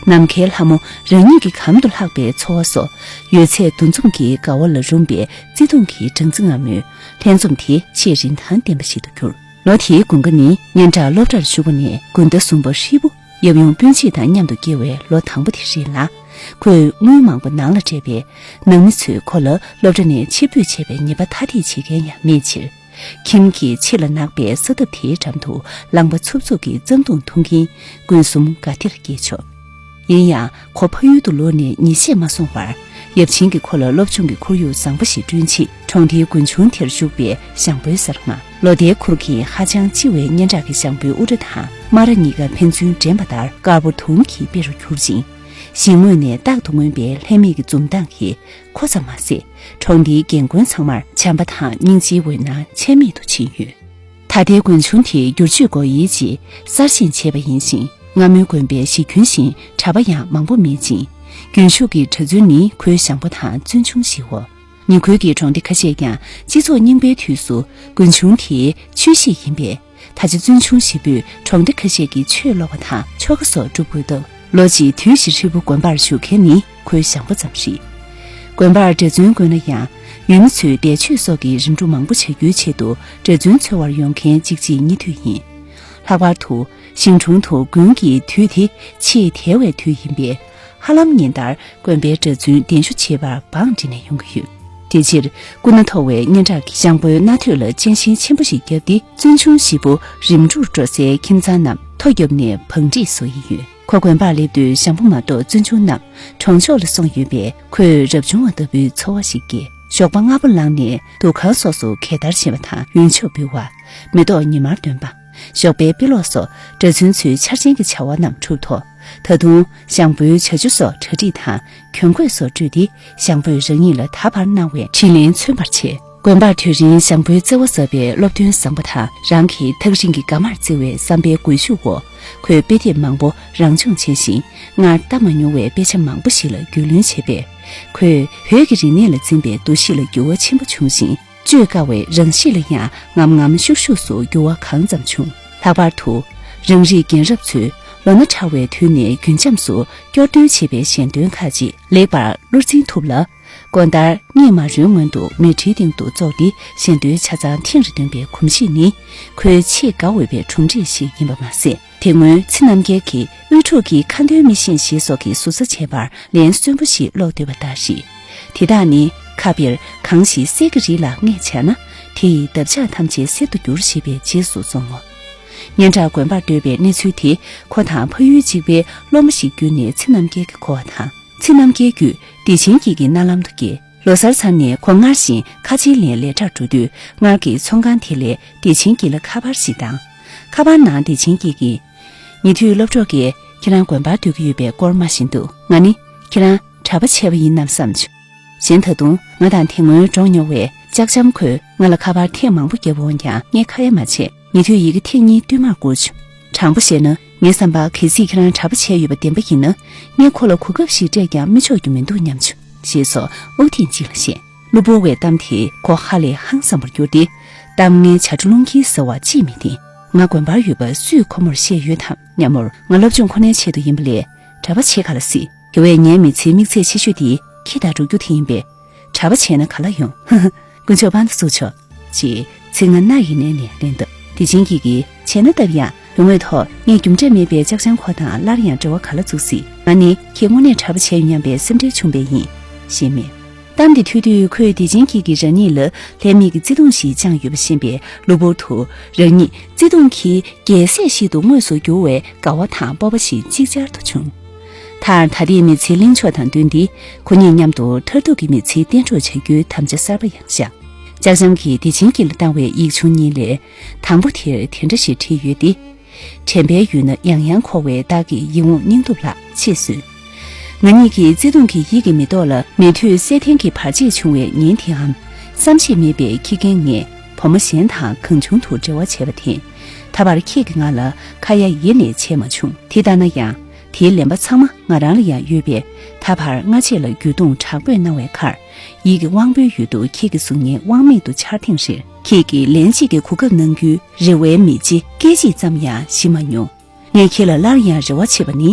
ནམ་མཁའི་ལྷ་མོ་རང་ཉིད་ཀྱི་གམ་དུ་ལྷགས་པའི་ཚོར་བ་སོགས། ཡོད་ཚད་འདུ་འཛོམས་ཀྱི་དགའ་བ་ལ་རུམ་པའི་བརྩེ་དུང་གི་སྦྲང་རྩི་ངར་མོས། ལྷན་འཛོམས་དེ་ཆེས་རིན་ཐང་ལྡན་པ་ཞིག་ཏུ་གྱུར། ལོ་དེའི་དགུན་ཁ་ནི་སྙན་གྲགས་སློབ་གྲྭར་ཞུགས་པ་ནས་དགུན་ཟླ་གསུམ་པ་ཧྲིལ་པོ་ཡབ་ཡུམ་སྤུན་མཆེད་དང་མཉམ་དུ་སྐྱེལ་བའི་ལོ་དང་པོ་དེ་རེད་ལ། ཁོས་དངུལ་མང་པོ་ནང་ལ་སྤྲད་པས། ནང་མི་ཚོས་ཁོ་ལ་སློབ་གྲྭ་ནས་ཕྱིར་འབུད་བྱས་པའི་ཉེས་པ་ཐ་དད་བྱེད་མཁན་ཡང་མེད་ཕྱིར། ཁྱིམ་གྱི་ཕྱི་ལ་ནག་པའི་ས་ཐབ་དེའི་འགྲམ་དུ་རླངས་པ་འཚུབ་འཚུབ་ཀྱིས་བཙན་བརྡུང་འཐུང་གིན་སྐུ་གསུམ་དགའ་ཐེར་སྐྱེས་ཆོག་ཡིན་ཡང་། ཁོ་ཕ་ཡུལ་དུ་ལོག་ནས་ཉིན་ཤས་མ་སོང་བར། ཡབ་ཆེན་གྱིས་ཁོ་ལ་སློབ་སྦྱོང་གི་ཁོར་ཡུག་བཟང་པོ་ཞིག་བསྐྲུན་ཆེད། གྲོང་སྡེའི་དགོན་ཆུང་དེར་བཞུགས་པའི་ཞང་པོའི་སར་མངགས། ལོ་ཟླའི་ཁུར་གྱིས་ཧ་ཅང་ལྕི་བའི་སྙན་གྲགས་ཀྱི་ཞང་པོའི་དབུ་སྐྲ་དང་སྨ་ར་གཉིས་ཀ་ཕན་ཚུན་འགྲན་པ་ལྟར་དཀར་པོ་དུང་གི་དཔེ་རུ་གྱུར་ཅིང་། གཞི་ངོས་ནས་རྟག་ཏུ་མངོན་པའི་ལྷད་མེད་ཀྱི་འཛུམ་མདངས་ཀྱིས་ཁོ་ཙམ་མ་ཟད། གྲོང་སྡེའི་རྒན་རྒོན་ཚང་མར་བྱམས་པ་དང་སྙིང་རྗེའི་འོད་སྣང་ཆད་མེད་དུ་ཕྱིན་ཡོད། ད་ལྟའི་དགོན་ཆུང་དེའི་བསྒྱུར་བཅོས་སྒོ་དབྱེའི་རྗེས་གསར་བཞེངས་བྱས་པ་ཡིན་ཞིང་། སྔ་མོའི་དགོན་པའི་གཞི་ཁྱོན་བཞིན་གྲྭ་པ་ཡང་མང་པོ་མེད་ཅིང་། རྒྱུན་ཞུགས་ཀྱི་གྲྭ་བཙུན་ནི་ཁོའི་ཞང་པོ་དང་བཙུན་ཆུང་བཞིའོ། ཉེ་ཁུལ་གྱི་གྲོང་སྡེ་ཁ་ཤས་ཀྱང་སྤྱི་ཚོགས་རྙིང་པའི་དུས་སུ་དགོན་ཆུང་དེའི་ཆོས་གཞིས་ཡིན་པས། ད་ཆ་བཙུན་ཆུང་བཞི་པོས་གྲོང་སྡེ་ཁ་ཤས་ཀྱི་ཆོས་སློབ་པ་དང་ཆོ་ག་སོགས་སྒྲུབ་དགོས་སྟབས། ལོ་གཅིག་དུས་བཞི་ཧྲིལ་པོ་དགོན་པར་བཞུགས་མཁན་ནི་ཁོའི་ཞང་པོ་ཙམ་རེད། དགོན་པར་གྲྭ་བཙུན་དགོས་ན་ཡང་། ཡུལ་མི་ཚོས་འདས་མཆོད་སོགས་ཀྱི་རིམ་གྲོ་མང་པོ་བྱ་རྒྱུའི་ཆེད་དུ་གྲྭ་བཙུན་འཚོལ་བར་ཡོང་མཁན་གཅིག་རྗེས་གཉིས་མཐུད་ཡིན། ལྷག་པར་དུ་ཞིང་གྲོང་དུ་དགུན་གྱི་དུས་དེ་ཆེས་དལ་བའི་དུས་ཡིན་པས། ཧ་ལམ་ཉིན་ལྟར་དགོན་པའི་གྲྭ་བཙུན་གདན་ཞུ་བྱེད་པར་བང་བསྒྲིགས་ནས་ཡོང་གི་ཡོད། དེ་ཕྱིར་སྐུ་ན་མཐོ་བའི་སྙན་གྲགས་ཀྱི་ཞང་པོའི་རྣ་ཐོས་ལ་གཅན་ཞེན་ཆེན་པོ་ཞིག་བརྒྱབ་སྟེ། བཙུན་ཆུང་བཞི་པོ་རིམ་གྲོར་འགྲོ་སའི་ཁྱིམ་ཚང་རྣམས་ཐོ་བརྒྱབ་ནས་བང་བསྒྲིགས་བཟོ་ཡི་ཡོད། ཁོ་དགོན་པར་སླེབས་དུས་ཞང་པོ་མ་གཏོགས་བཙུན་ཆུང་རྣམས་གྲོང་ཕྱོགས་ལ་སོང་ཡོད་པས། ཁོས་རབ་བྱུང་བ་ལྟ་བུའི་ཚོར་བ་ཞིག་སྐྱེས། ཞོགས་པ་སྔ་པོ་ལངས་ནས་འདུ་ཁང་སོགས་སུ་གད་བདར་བྱེད་པ་དང་། ཡོན་ཆབ་འབུལ་བ། མེ་ཏོག་ཉི་མར་འདོན་པ། ཞོགས་པའི་དཔེ་ཀློག་སོགས་གྲྭ་བཙུན་ཚོའི་འཆར་ཅན་གྱི་བྱ་བ་རྣམས་གྲུབ་ཐོག་ད་དུང་ཞང་པོའི་ཇ་ཇུ་སོགས་གྲ་སྒྲིག་དང་གྱོན་གོས་སོགས་སྤྲོད་དེ། ཞང་པོས་རང་ཉིད་ལ་ད་བར་གནང་བའི་དྲིན་ལན་མཚོན་པར་བྱེད། དགོན་པར་དུས་རིང་ཞང་པོའི་བརྩེ་བ་ཟབ་པའི་སློབ་སྟོན་བཟང་པོ་དང་། རང་གི་ཐག་རིང་གི་དགའ་མར་བརྩེ་བའི་བསམ་པའི་འགུལ་ཤུགས་འོག་ཁོས་དཔེ་དེབ་མང་པོ་རང་སྦྱོང་བྱས་ཤིང་། སྔར་ལྟ་མ་མྱོང་བའི་དཔེ་ཆ་མང་པོ་ཞིག་ལ་རྒྱུས་ལོན་བྱས་པས། ཁོས་བོད་ཀྱི་རིག་གནས་ལ་འཛིན་པའི་འདུ་ཤེས་ལ་འགྱུར་བ་ཆེན་པོ་བྱུང་ཞིང་། བཅོས་དཀའ་བའི་རང་གཤིས་ལ་ཡང་ངམ་ངམ་ཤུགས་ཤུགས་སུ་འགྱུར་བ་གང་ཙམ་བྱུང་། ལྷག་པར་དུ། རང་རིགས་རྒན་རབས་ཚོས་ལོ་ན་ཕྲ་བའི་དུས་ནས་རྒྱུན་འབྱམས་སུ་སྐྱོར་འདོན་བྱེད་པའི་ཞལ་འདོན་ཁག་ཅིག་ལེགས་པར་བློར་འཛིན་ཐུབ་ལ། སྒོ་ཟླར་གཉིད་མ་རོལ་སྔོན་དུ་མལ་ཁྲིའི་སྟེང་དུ་ཙོག་སྟེ་ཞལ་འདོན་ཆ་ཚང་ཐེངས་རེ་འདོན་པའི་གོམས་གཤིས་ནི། ཁོའི་ཆེས་དགའ་འོས་པའི་གྲུབ་འབྲས་ཤིག་ཡིན་པ་མ་ཟད། དེ་སྔོན་ཚེ་རྣམ་རྒྱལ་གྱིས་དབུས་ཕྲུག་གི་ཁ་འདོན་མི་ཤེས་ཞེས་སོགས་ཀྱི་ཟུར་ཟ་བྱས་པར་ལན་གསོན་པོ་ཞིག་སློག་འདོད་པ་ལྟར་རེད། དེ་དག་ནི་ཁ་དཔེར་གང་ཞིག་གསེར་གྱི་རི་ལ་སྔས་བྱས་ན། དེ་ཡི་འདབ་ཆགས་ཐམས་ཅད་གསེར་དུ་འགྱུར་ཞེས་པའི་རྗེས་སུ་སོང་ངོ་། སྙན་གྲགས་དགོན་པར་བསྡོད་པའི་གནས་ཚུལ་དེ་ཁོ་དང་ཕ་ཡུལ་གཅིག་པའི་སློབ་མ་ཞིག་བརྒྱུད་ནས་ཚེ་རྣམ་རྒྱལ་གྱིས་གོ་བ་དང་། ཚེ་རྣམ་རྒྱལ་བརྒྱུད་བདེ་ཆེན་སྐྱིད་ཀྱི་རྣ་ལམ་དུ་སྐྱེལ། ལོ་སར་ཚར་ནས་ཁོ་སྔར་བཞིན་ཁ་ཆེའི་ལས་ལས་གྲྭར་འགྲོ་དུས། སྔར་གྱི་ཚོང་ཁང་དེ་ལས་བདེ་ཆེན་སྐྱིད་ལ་ཁ་པར་ཞིག་བཏང་། ཁ་པར་ནང་བདེ་ཆེན་སྐྱིད་ཀྱིས། ཉེ་དུས་སློབ་གྲོགས་ཀྱིས་ཁྱེད་རང་དགོན་པར་སྡོད་ཀྱི་ཡོད་པའི་སྐོར་མ་ཤེས་འདུག་ང་ནི་ཁྱེད་རང་གྲྭ་པ་བྱས་པ་ཡིན་ནམ་བསམ་བྱུང་། གཞན་ད་དུང་ང་དང་དེ་སྔོན་འགྲོགས་མྱོང་བའི་ལྕགས་འཇམ་ཁོས་ང་ལ་ཁ་པར་ཐེངས་མང་པོ་བརྒྱབ་འོང་ཀྱང་ངས་ཁ་ཡ་མ་བྱས། ཉེ་དུས་ཡི་གེ་ཐེངས་གཉིས་བསྟུད་མར་བསྐུར་བྱུང་། དྲང་པོ་བཤད་ན། ངའི་བསམ་པར་གལ་སྲིད་ཁྱེད་རང་གྲྭ་པ་བྱས་ཡོད་པ་བདེན་པ་ཡིན་ན། ངས་ཁོ་ལ་གོ་སྐབས་ཤིག་སྤྲད་ཀྱང་མི་ཆོག་རྒྱུ་མི་འདུག་སྙམ་བྱུང་། ཞེས་སོགས་དབུགས་ཐེངས་གཅིག་ལ་བཤད། གློ་བུར་བའི་གཏམ་དེས་ཁོ་ཧ་ལས་ཧང་སངས་པར་གྱུར་ཏེ། གཏམ་ངན་བྱ་སྒྲོ་རླུང་འཁྱིལ་ཟེར་བ་ཅིས་མི་བདེན། ང་དགོན་པར་ཡོད་པ་སུས་ཁོ་མོར་བཤད་ཡོད་དམ་སྙམ་མོར། ང་སློབ་སྦྱོང་ཁོ་ནའི་ཆེད་དུ་ཡིན་པ་ལས་གྲྭ་པ་བྱེད་ག་ལ་སྲིད། དེ་བས་ངའི་མི་ཚེའི་དམིགས་ཚད་ཆེ་ཤོས་དེ་ཁྱི་དང་འགྲོགས་རྒྱུ་དེ་ཡིན་པས། གྲྭ་པ་བྱས་ན་ག་ལ་ཡོང་། ཧ་ཧ། དཀོན་མཆོག་དཔང་དུ་བཙུགས་ཆོག་ཅེས་ཚིག་རྔ་རྣ་ཡི་ནང་ནས་ལེན་བཏབ། བདེ་ཆེན་སྐྱིད་ཀྱིས་བྱས་ན་སྟབས་ཡག་དོན་དངོས་ཐོག་ངས་རྒྱུ་འབྲས་མེད་པའི་ལྕགས་འཇམ་ཁོ་དང་སླར་ཡང་འབྲེལ་བ་ག་ལ་འཛུགས་སྲིད། ང་ནི་ཁྱེད་དངོས་གནས་གྲྭ་པ་བྱས་ཡོད་སྙམ་པའི་སེམས་ཁྲལ་བྱུང་བས་ཡིན། ཞེས་སྨྲས། གཏམ་འདི་ཐོས་དུས་ཁོས་བདེ་ཆེན་སྐྱིད་ཀྱིས་རང་ཉིད་ལ་ལྷད་མེད་ཀྱི་བརྩེ་དུང་ཞིག་བཅངས་ཡོད་པ་ཤེས་པས། གློ་བུར་དུ་རང་ཉིད་བརྩེ་དུང་གི་རྒྱལ་སྲས་ཤིག་ཏུ་དངོས་སུ་འགྱུར་བའི་དགའ་བ་དང་སྤོབས་པ་ཞིག་ཅིག་ཅར་དུ་བྱུང་། མཐར་ད་ལྟའི་མི་ཚེའི་གླེང་ཕྱོགས་དང་བསྟུན་ཏེ། ཁོ་གཉིས་མཉམ་དུ་མཐར་ཐུག་གི་མི་ཚེའི་གཏན་གྲོགས་བྱ་རྒྱུའི་དམ་བཅའ་གསར་པ་ཡང་བཞག་ལྕགས་འཇམ་གྱིས་བདེ་ཆེན་སྐྱིད་ལ་བཏང་བའི་ཡིག་ཆུང་གཉིས་ལས། དང་པོ་དེར་དེ་འདྲ་ཞིག་བྲིས་ཡོད་དེ། དྲན་པའི་ཡུལ་ན་ཡང་ཡང་འཁོར་བའི་བདག་གི་ཡིད་འོང་སྙིང་སྟོབས་ལགས། ཅེས་གསོལ། ང་གཉིས་ཀྱི་བརྩེ་དུང་གི་ཡིད་ཀྱི་མེ་ཏོག་ལ་མེ་དུད་གསེར་ཐེངས་ཀྱི་བར་ཆད་བྱུང་བའི་ཉིན་དེའམ། བསམ་ཤེས་མེད་པའི་ཁྱི་རྒན་ངས་བུ་མོ་གཞན་དང་གང་བྱུང་དུ་འབྲེལ་བ་བྱས་པ་དེས། ད་བར་ཁྱེད་ཀྱིས་ང་ལ་ཁ་ཡ་ཡེ་ནས་བྱས་མ་བྱུང་། དེ་ལྟ་ན་ཡང་། དེའི་ལན་པ་ཚང་མ་ང་རང་ལ་ཡང་ཡོད་པས། ད་བར་སྔ་རྗེས་ལ་འགྱུར་ལྡོག་དྲག་པོས་གནང་བའི་ཁར། ཡིད་ཀྱི་དབང་པོའི་ཡུལ་དུ་ཁྱེད་ཀྱི་གཟུགས་བརྙན་དབང་མེད་དུ་འཆར་ཐེངས་རེར། ཁྱེད་ཀྱིས་ལན་གཅིག་གི་གོ་སྐབས་གནང་རྒྱུའི་རེ་བའི་མེ་ལྕེ་སྐད་ཅིག་ཙམ་ཡང་ཞི་མ་མྱོང་། ངས་ཁྱེད་ལ་སླར་ཡང་རེ་བ་བྱེད་པ་ནི།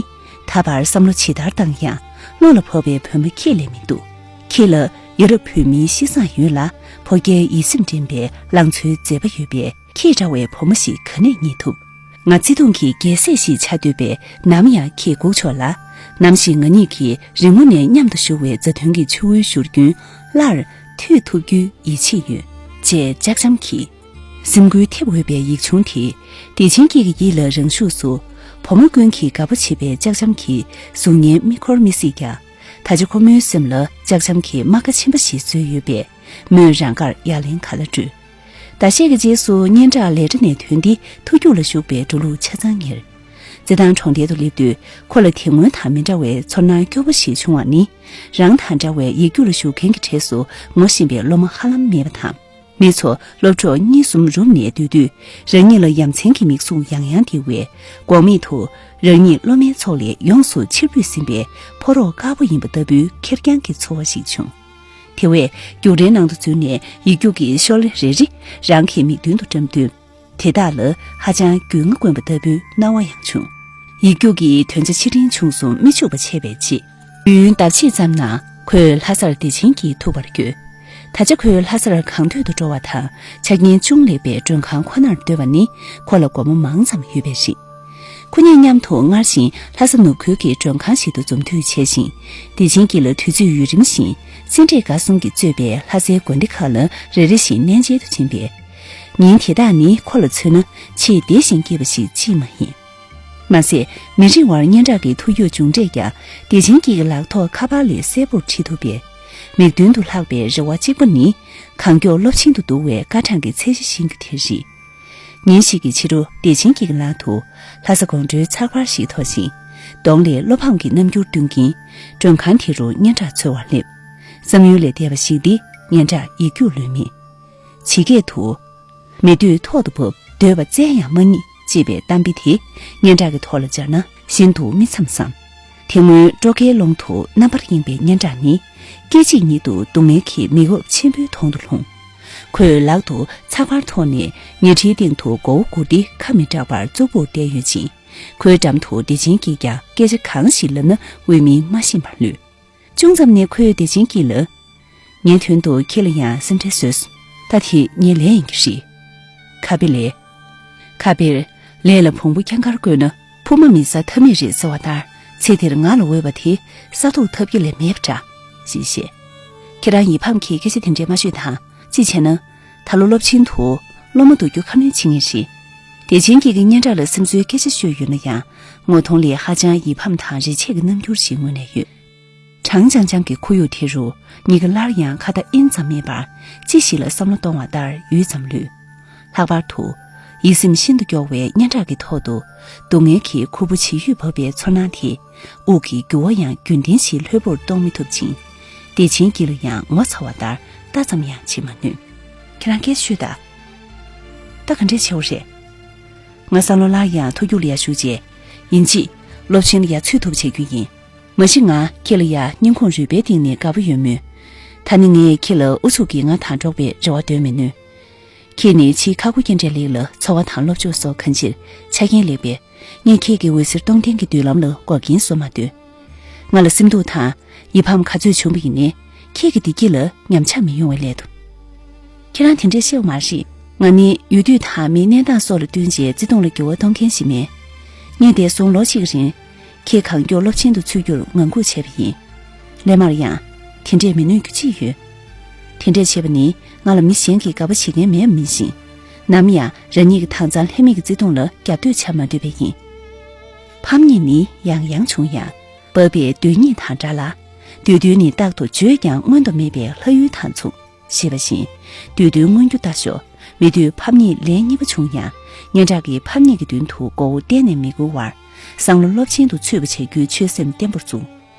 ད་བར་བསམ་བློ་ཇི་ལྟར་བཏང་ཡང་བློ་ལ་བབས་པའི་བུ་མོ་ཁྱེད་ལས་མི་འདུག་ཁྱེད་ལ་ཡ་རབས་བོད་མིའི་གཤིས་བཟང་ཡོད་ལ། ཕོ་རྒྱས་ཡིད་སེམས་འདྲེན་པའི་ལང་ཚོའི་མཛེས་པ་ཡོད་པས། ཁྱེད་འདྲ་བའི་བུ་མོ་ཞིག་ག་ནས་རྙེད་ཐུབ། ང་བརྩེ་དུང་གི་རྒྱལ་སྲས་ཤིག་ཆགས་འདོད་པས་ནམ་ཡང་ཁྱེད་སྒུག་ཆོག་ལ། ནམ་ཞིག་ང་གཉིས་ཀྱིས་རིང་མོ་ནས་མཉམ་དུ་བཞུགས་པའི་མཛའ་མཐུན་གྱི་ཆུ་བོའི་བཞུར་རྒྱུན་སླར་མཐུད་ཐུབ་རྒྱུའི་ཡིད་ཆེས་ཡོད། ཅེས་ལྕགས་འཇམ་གྱིས། སེམས་འགུལ་ཐེབས་འོས་པའི་ཡིག་ཆུང་དེ། བདེ་ཆེན་སྐྱིད་ཀྱི་ཡིད་ལ་རང་ཤུགས་སུ། བུ་མོ་ཀུན་གྱིས་དགའ་པོ་བྱེད་པའི་ལྕགས་འཇམ་གྱི་གཟུགས་བརྙན་མིག་འཁོར་མི་སྲིད་ཀྱང་། ད་ཆ་ཁོ་མོའི་སེམས་ལ་ལྕགས་འཇམ་གྱི་རྨ་ཁ་ཆེན་པོ་ཞིག་བཟོས་ཡོད་པས། མོས་རང་དགར་ཡ་ལན་ག་ལ་སྤྲོད། ཟླ་ཤས་ཀྱི་རྗེས་སུ་སྙན་གྲགས་ལས་གྲྭ་ནས་ཐོན་ཏེ་ཐུགས་རྒྱུད་ལ་ཞུགས་པའི་འགྲོ་ལུགས་ཆ་ཚང་གཉེར། རྩེད་ཐང་གྲོང་རྡལ་དུ་སླེབས་དུས་ཁོ་ལ་དེ་སྔོན་དང་མི་འདྲ་བའི་ཚོར་སྣང་སྐྱོ་པོ་ཞིག་བྱུང་བ་ནི། རང་དང་འདྲ་བའི་ཡིག་རྒྱུགས་ལ་ཞུགས་མཁན་གྱི་གྲས་སུ་ངོ་ཤེས་པའི་སློབ་མ་ཧ་ལམ་མེད་པ་དང་། མི་ཚོ་སློབ་གྲོགས་གཉིས་གསུམ་རུམ་ནས་སྡོད་དུས། རང་ཉིད་ལ་ཡ་མཚན་གྱི་མིག་ཟུང་ཡང་ཡང་ལྡིར་བས། འགོག་མེད་དུ་རང་ཉིད་སློབ་མའི་ཚོགས་ལས་ཡོངས་སུ་ཕྱིར་འབུད་ཟིན་པའི་ཕོ་རོག་དཀར་པོ་ཡིན་པ་ལྟ་བུའི་ཁེར་རྐྱང་གི་ཚོར་བ་ཞིག་བྱུང་། དེ་བས་རྒྱུགས་རའི་ནང་དུ་འཛུལ་ནས་ཡིག་རྒྱུགས་ཀྱི་ཤོག་ལེ་རེ་རེ་རང་གི་མིག་མདུན་དུ་བཀྲམ་དུས། དེ་དག་ལ་ཧ་ཅང་རྒྱུས་མངའ་དཀོན་པ་ལྟ་བུའི་སྣང་བ་ཡང་བྱུང་། ཡིག་རྒྱུགས་ཀྱི་དོན་བྱ་ཕྱིར་དྲན་བྱུང་སོང་མི་བཅུག་པ་བྱས་པའི་རྗེས། དུས་ཡུན་ལྡབ་ཕྱེད་ཙམ་ནང་ཁོས་ལྷ་སར་བདེ་ཆེན་གྱིས་ཐུག་པར་བསྐྱོད། ད་ཆ་ཁོས་ལྷ་སར་གང་འདོད་དུ་འགྲོ་བ་དང་ཆ་རྐྱེན་ཅུང་ལེགས་པའི་མགྲོན་ཁང་ཁོ་ནར་སྡོད་པ་ནི་ཁོ་ལ་སྒོ་མོ་མང་ཙམ་ཡོད་པས་རེད། ཁོ་གཉིས་མཉམ་དུ་སྔར་བཞིན་ལྷ་ས་ནུབ་ཁུལ་གྱི་མགྲོན་ཁང་ཞིག་ཏུ་འཛོམས་འདུས་བྱས་ཤིང་། བདེ་ཆེན་གྱིས་ལ་དུས་ཚོད་ཡུན་རིང་ཞིང་སེ་འབྲས་དགའ་གསུམ་གྱིས་གཙོས་པའི་ལྷ་སའི་དགོན་སྡེ་ཁག་ལ་རེ་རེ་བཞིན་གནས་མཇལ་དུ་ཕྱིན་པས། ཉིན་དེ་དག་ནི་ཁོ་ལ་མཚོན་ན་ཆེས་བདེ་ཞིང་སྐྱིད་པ་ཞིག་ཅིས་མ་ཡིན། མ་ཟད་མི་རིང་བར་སྙན་གྲགས་ཀྱི་ཐུགས་རྒྱུད་བྱུང་འཕྲལ་ཀྱང་བདེ་ཆེན་སྐྱིད་ཀྱི་ལག་ཐོག་ཁ་པར་ལས་གསལ་པོར་བྲིས་ཐུབ་པས། མིག་མདུན་དུ་ལྷགས་པའི་རེ་བ་གཅིག་པ་ནི་གང་མགྱོགས་སློབ་ཆེན་དུ་བསྡུ་བའི་སྐར་གྲངས་ཀྱི་ཚད་གཞི་ཤིང་རྒྱུ་དེ་རེད། ཉིན་ཞིག་གི་ཕྱི་དྲོ་བདེ་ཆེན་སྐྱིད་ཀྱི་ལག་ཏུ་ལྷ་ས་དགོང་དྲོའི་ཚགས་པར་ཞིག་ཐོགས་ཤིང་། གདོང་ལས་བློ་ཕམ་གྱི་རྣམ་འགྱུར་སྟོན་གྱིན་མགྲོན་ཁང་དེ་རུ་སྙན་གྲགས་འཚོལ་བར་སླེབས། བསམ་ཡུལ་ལས་འདས་པ་ཞིག་འདི་སྙན་གྲགས་ཡིག་རྒྱུགས་ལོན་མེད། ཇི་སྐད་དུ། མེ་དུད་ཐོག་ཏུ་བབས། འདོད་པ་བཙལ་ཡང་མ་རྙེད། ཅེས་པའི་གཏམ་དཔེ་དེ་སྙན་གྲགས་ཀྱི་ཐོག་ལ་སྦྱར་ན་ཤིན་ཏུ་མི་འཚམ་བསམ། དེ་སྔོན་སྤྲོ་ཁའི་ཀློང་དུ་རྣམ་པར་གཡེང་བའི་སྙན་གྲགས་ནི། སྐད་ཅིག་ཉིད་དུ་སྡུག་བསྔལ་གྱི་མིག་འོབས་ཆེན་པོའི་དོང་དུ་ལྷུང་། ཁོས་ལག་ཏུ་ཚགས་པར་ཐོགས་ནས་ཉལ་ཁྲིའི་སྟེང་དུ་མགོ་བོ་སྒུར་ཏེ་ཁ་མི་གྲག་པར་ཙོག་པུར་བསྡད་ཡོད་ཅིང་། ཁོའི་འགྲམ་དུ་བདེ་ཆེན་སྐྱིད་ཀྱང་སྐད་ཆ་གང་ཞིག་ལབ་ན་འོས་མིན་མ་ཤེས་པར་ལུས། ཅུང་ཙམ་ནས་ཁོས་བདེ་ཆེན་སྐྱིད་ལ། ངའི་དོན་དུ་ཁྱེད་ལ་ཡང་སེམས་ཁྲལ་བཟོས་སོང་། ད་དེ་ངའི་ལས་ཡིན་གྱི་རེད། ཁ་དཔེ་ལས། ཁ་དཔེར། ལས་ལ་བོང་བུ་རྐྱང་དཀར་བཀོད་ན་ཕུབ་མ་མི་ཟ་ཐབས་མེད་རེད་ཟེར་བ་ལྟར། ཚེ་འདིར་ང་ལ་འོས་པ་དེ་ས་ཐོག་ཐབས་ཀྱི་ལས་མེད་པ་འདྲ། ཞེས་བཤད། ཁྱེད་རང་ཡིད་ཕམ་གྱིས་སྐད་ཆ་དེ་འདྲས་མ་ཤོད་དང་། གཅིག་བྱས་ན། ད་ལོ་སློབ་ཆེན་དུ་སློབ་མ་བསྡུ་རྒྱུ་ཁ་སྣོན་བྱེད་ངེས་རེད། བདེ་ཆེན་སྐྱིད་ཀྱིས་སྙན་གྲགས་ལ་སེམས་གསོའི་སྐད་ཆ་ཤོད་ཡོད་ན་ཡང་། ངོ་གདོང་ལས་ཧ་ཅང་ཡིད་ཕམ་དང་རེ་ཆེ་གི་རྣམ་འགྱུར་ཞིག་མངོན་ནས་ཡོད། གྲང་འཇང་འཇང་གི་ཁོར་ཡུག་དེ་རུ། གཉིས་ཀ་སླར་ཡང་ཁ་བརྡ་ཨིན་ཙམ་མེད་པར། ཅི་ཞིག་ལ་བསམ་བློ་གཏོང་བ་ལྟར་ཡུད་ཙམ་ལུས། ལྷག་པར་དུ། ཡིད་སེམས་ཤིན་ཏུ་སྐྱོ་བའི་སྙན་གྲགས་ཀྱི་ཐོག་ཏུ། སྡུག་བསྔལ་གྱི་ཁུར་པོ་ཇི་ཡོད་བབས་པའི་ཚོར་སྣང་དེ། དབུགས་ཀྱི་རྒྱུ་བ་ཡང་རྒྱུན་ལྡན་ཞིག་ལྷོད་པོར་གཏོང་མི་ཐུབ་ཅིང་། བདེ་ཆེན་སྐྱིད་ལ་ཡང་ངོ་ཚ་བ་ལྟར་ལྟ་ཙམ་ཡང་བྱེད་མ་ནུས། ཁྱེད་རང་སྐད་ཆ་ཤོད་དང་། ད་ག་འདྲས་བྱེད་དགོས་རེད། ང་བསམ་བློ་སླར་ཡང་མཐོ་རྒྱུགས་ལ་ཡར་ཞུགས་རྗེས། ཡིན་གཅིག་སློབ་ཆེན་ལ་ཡར་ཚུད་ཐུབ་པ་བྱེད་རྒྱུ་ཡིན། མ་གཞི་ང་ཁྱེད་ལ་ཡར་སྙིང་ཁོང་རུས་པའི་གཏིང་ནས་དགའ་པོ་ཡོད་མོད། ད་ནི་ངས་ཁྱེད་ལ་ཨུ་ཚུགས་ཀྱིས་ང་དང་འགྲོགས་པའི་རེ་བ་འདོན་མི་ནུས། ཁྱེད་ནི་ཕྱིའི་ཁ་སྒོ་རྒྱན་སྤྲས་ལེགས་ལ་འཚོ་བ་དང་སློབ་སྦྱོང་སོགས་གང་ཅིར་ཆ་རྐྱེན་ལེགས་པས། ངས་ཁྱེད་ཀྱི་འོད་ཟེར་སྟོང་ལྡན་གྱི་མདུན་ལམ་ལ་འགོག་རྐྱེན་བཟོ་མ་འདོད། ང་ལ་སེམས་སྡུག་དང་ཡིད་ཕམ་ག་ཚོད་བྱུང་བ་ཡིན་ནའི། ཁྱེད་ཀྱི་བདེ་སྐྱིད་ལ་ཉམས་ཆག་མི་ཡོང་བའི་སླད་དུ། ཁྱེད་རང་དེ་འདྲས་བཤད་པ་མ་རེད། ང་ནི་ཡུལ་དུས་དང་མིའི་གནས་སྟངས་སོགས་ལ་བསྟུན་རྗེས་བརྩེ་དུང་ལ་འགྱུར་བ་གཏོང་མཁན་ཞིག་མེད། ངས་འདས་སོང་ལོ་གཅིག་གི་རིང་། ཁྱེད་གང་མགྱོགས་སློབ་ཆེན་དུ་ཚུད་རྒྱུར་ངང་སྒུག་བྱས་པ་ཡིན། སླད་མར་ཡང་། དེ་འདྲས་མི་ནུས་རྒྱུ་ཅི་ཡོད། དེ་འདྲས་བྱས་པ་ནི་ང་ལ་མི་གཞན་གྱིས་དགའ་པོ་བྱེད་མཁན་མེད་པ་མིན་ཞིང་། ནམ་ཡང་རང་ཉིད་ཀྱི་དྭངས་གཙང་ལྷད་མེད་ཀྱི་བརྩེ་དུང་ལ་རྒྱབ་གཏོད་བྱ་མ་འདོད་པས་ཡིན། ཕམ་ཉེས་ནི་ཡང་ཡང་བྱུང་ཡང་། འབབ་པའི་རྡུལ་སྙེད་དང་འདྲ་ལ། བདུད་འདུལ་ནི་རྟག་ཏུ་བརྗོད་ཀྱང་མངོན་དུ་མེད་པའི་ལྷ་ཡུལ་དང་མཚུངས། ཞེས་པ་བཞིན། བདུད་འདུལ་མངོན་རྒྱུ་ལྟ་ཞོག་མི་བདུད་ཕམ་ཉེས་ལན་གཉིས་པ་བྱུང་ཡང་། སྙན་གྲགས་ཀྱི་ཕམ་ཉེས་ཀྱི་མདུན་དུ་མགོ་བོ་གཏན་ནས་མི་སྒུར་བར། སང་ལོ་སློབ་ཆེན་དུ་ཚུད་པ་བྱ་རྒྱུའི་ཆོད་སེམས་བརྟན་པོར་བཟུང་།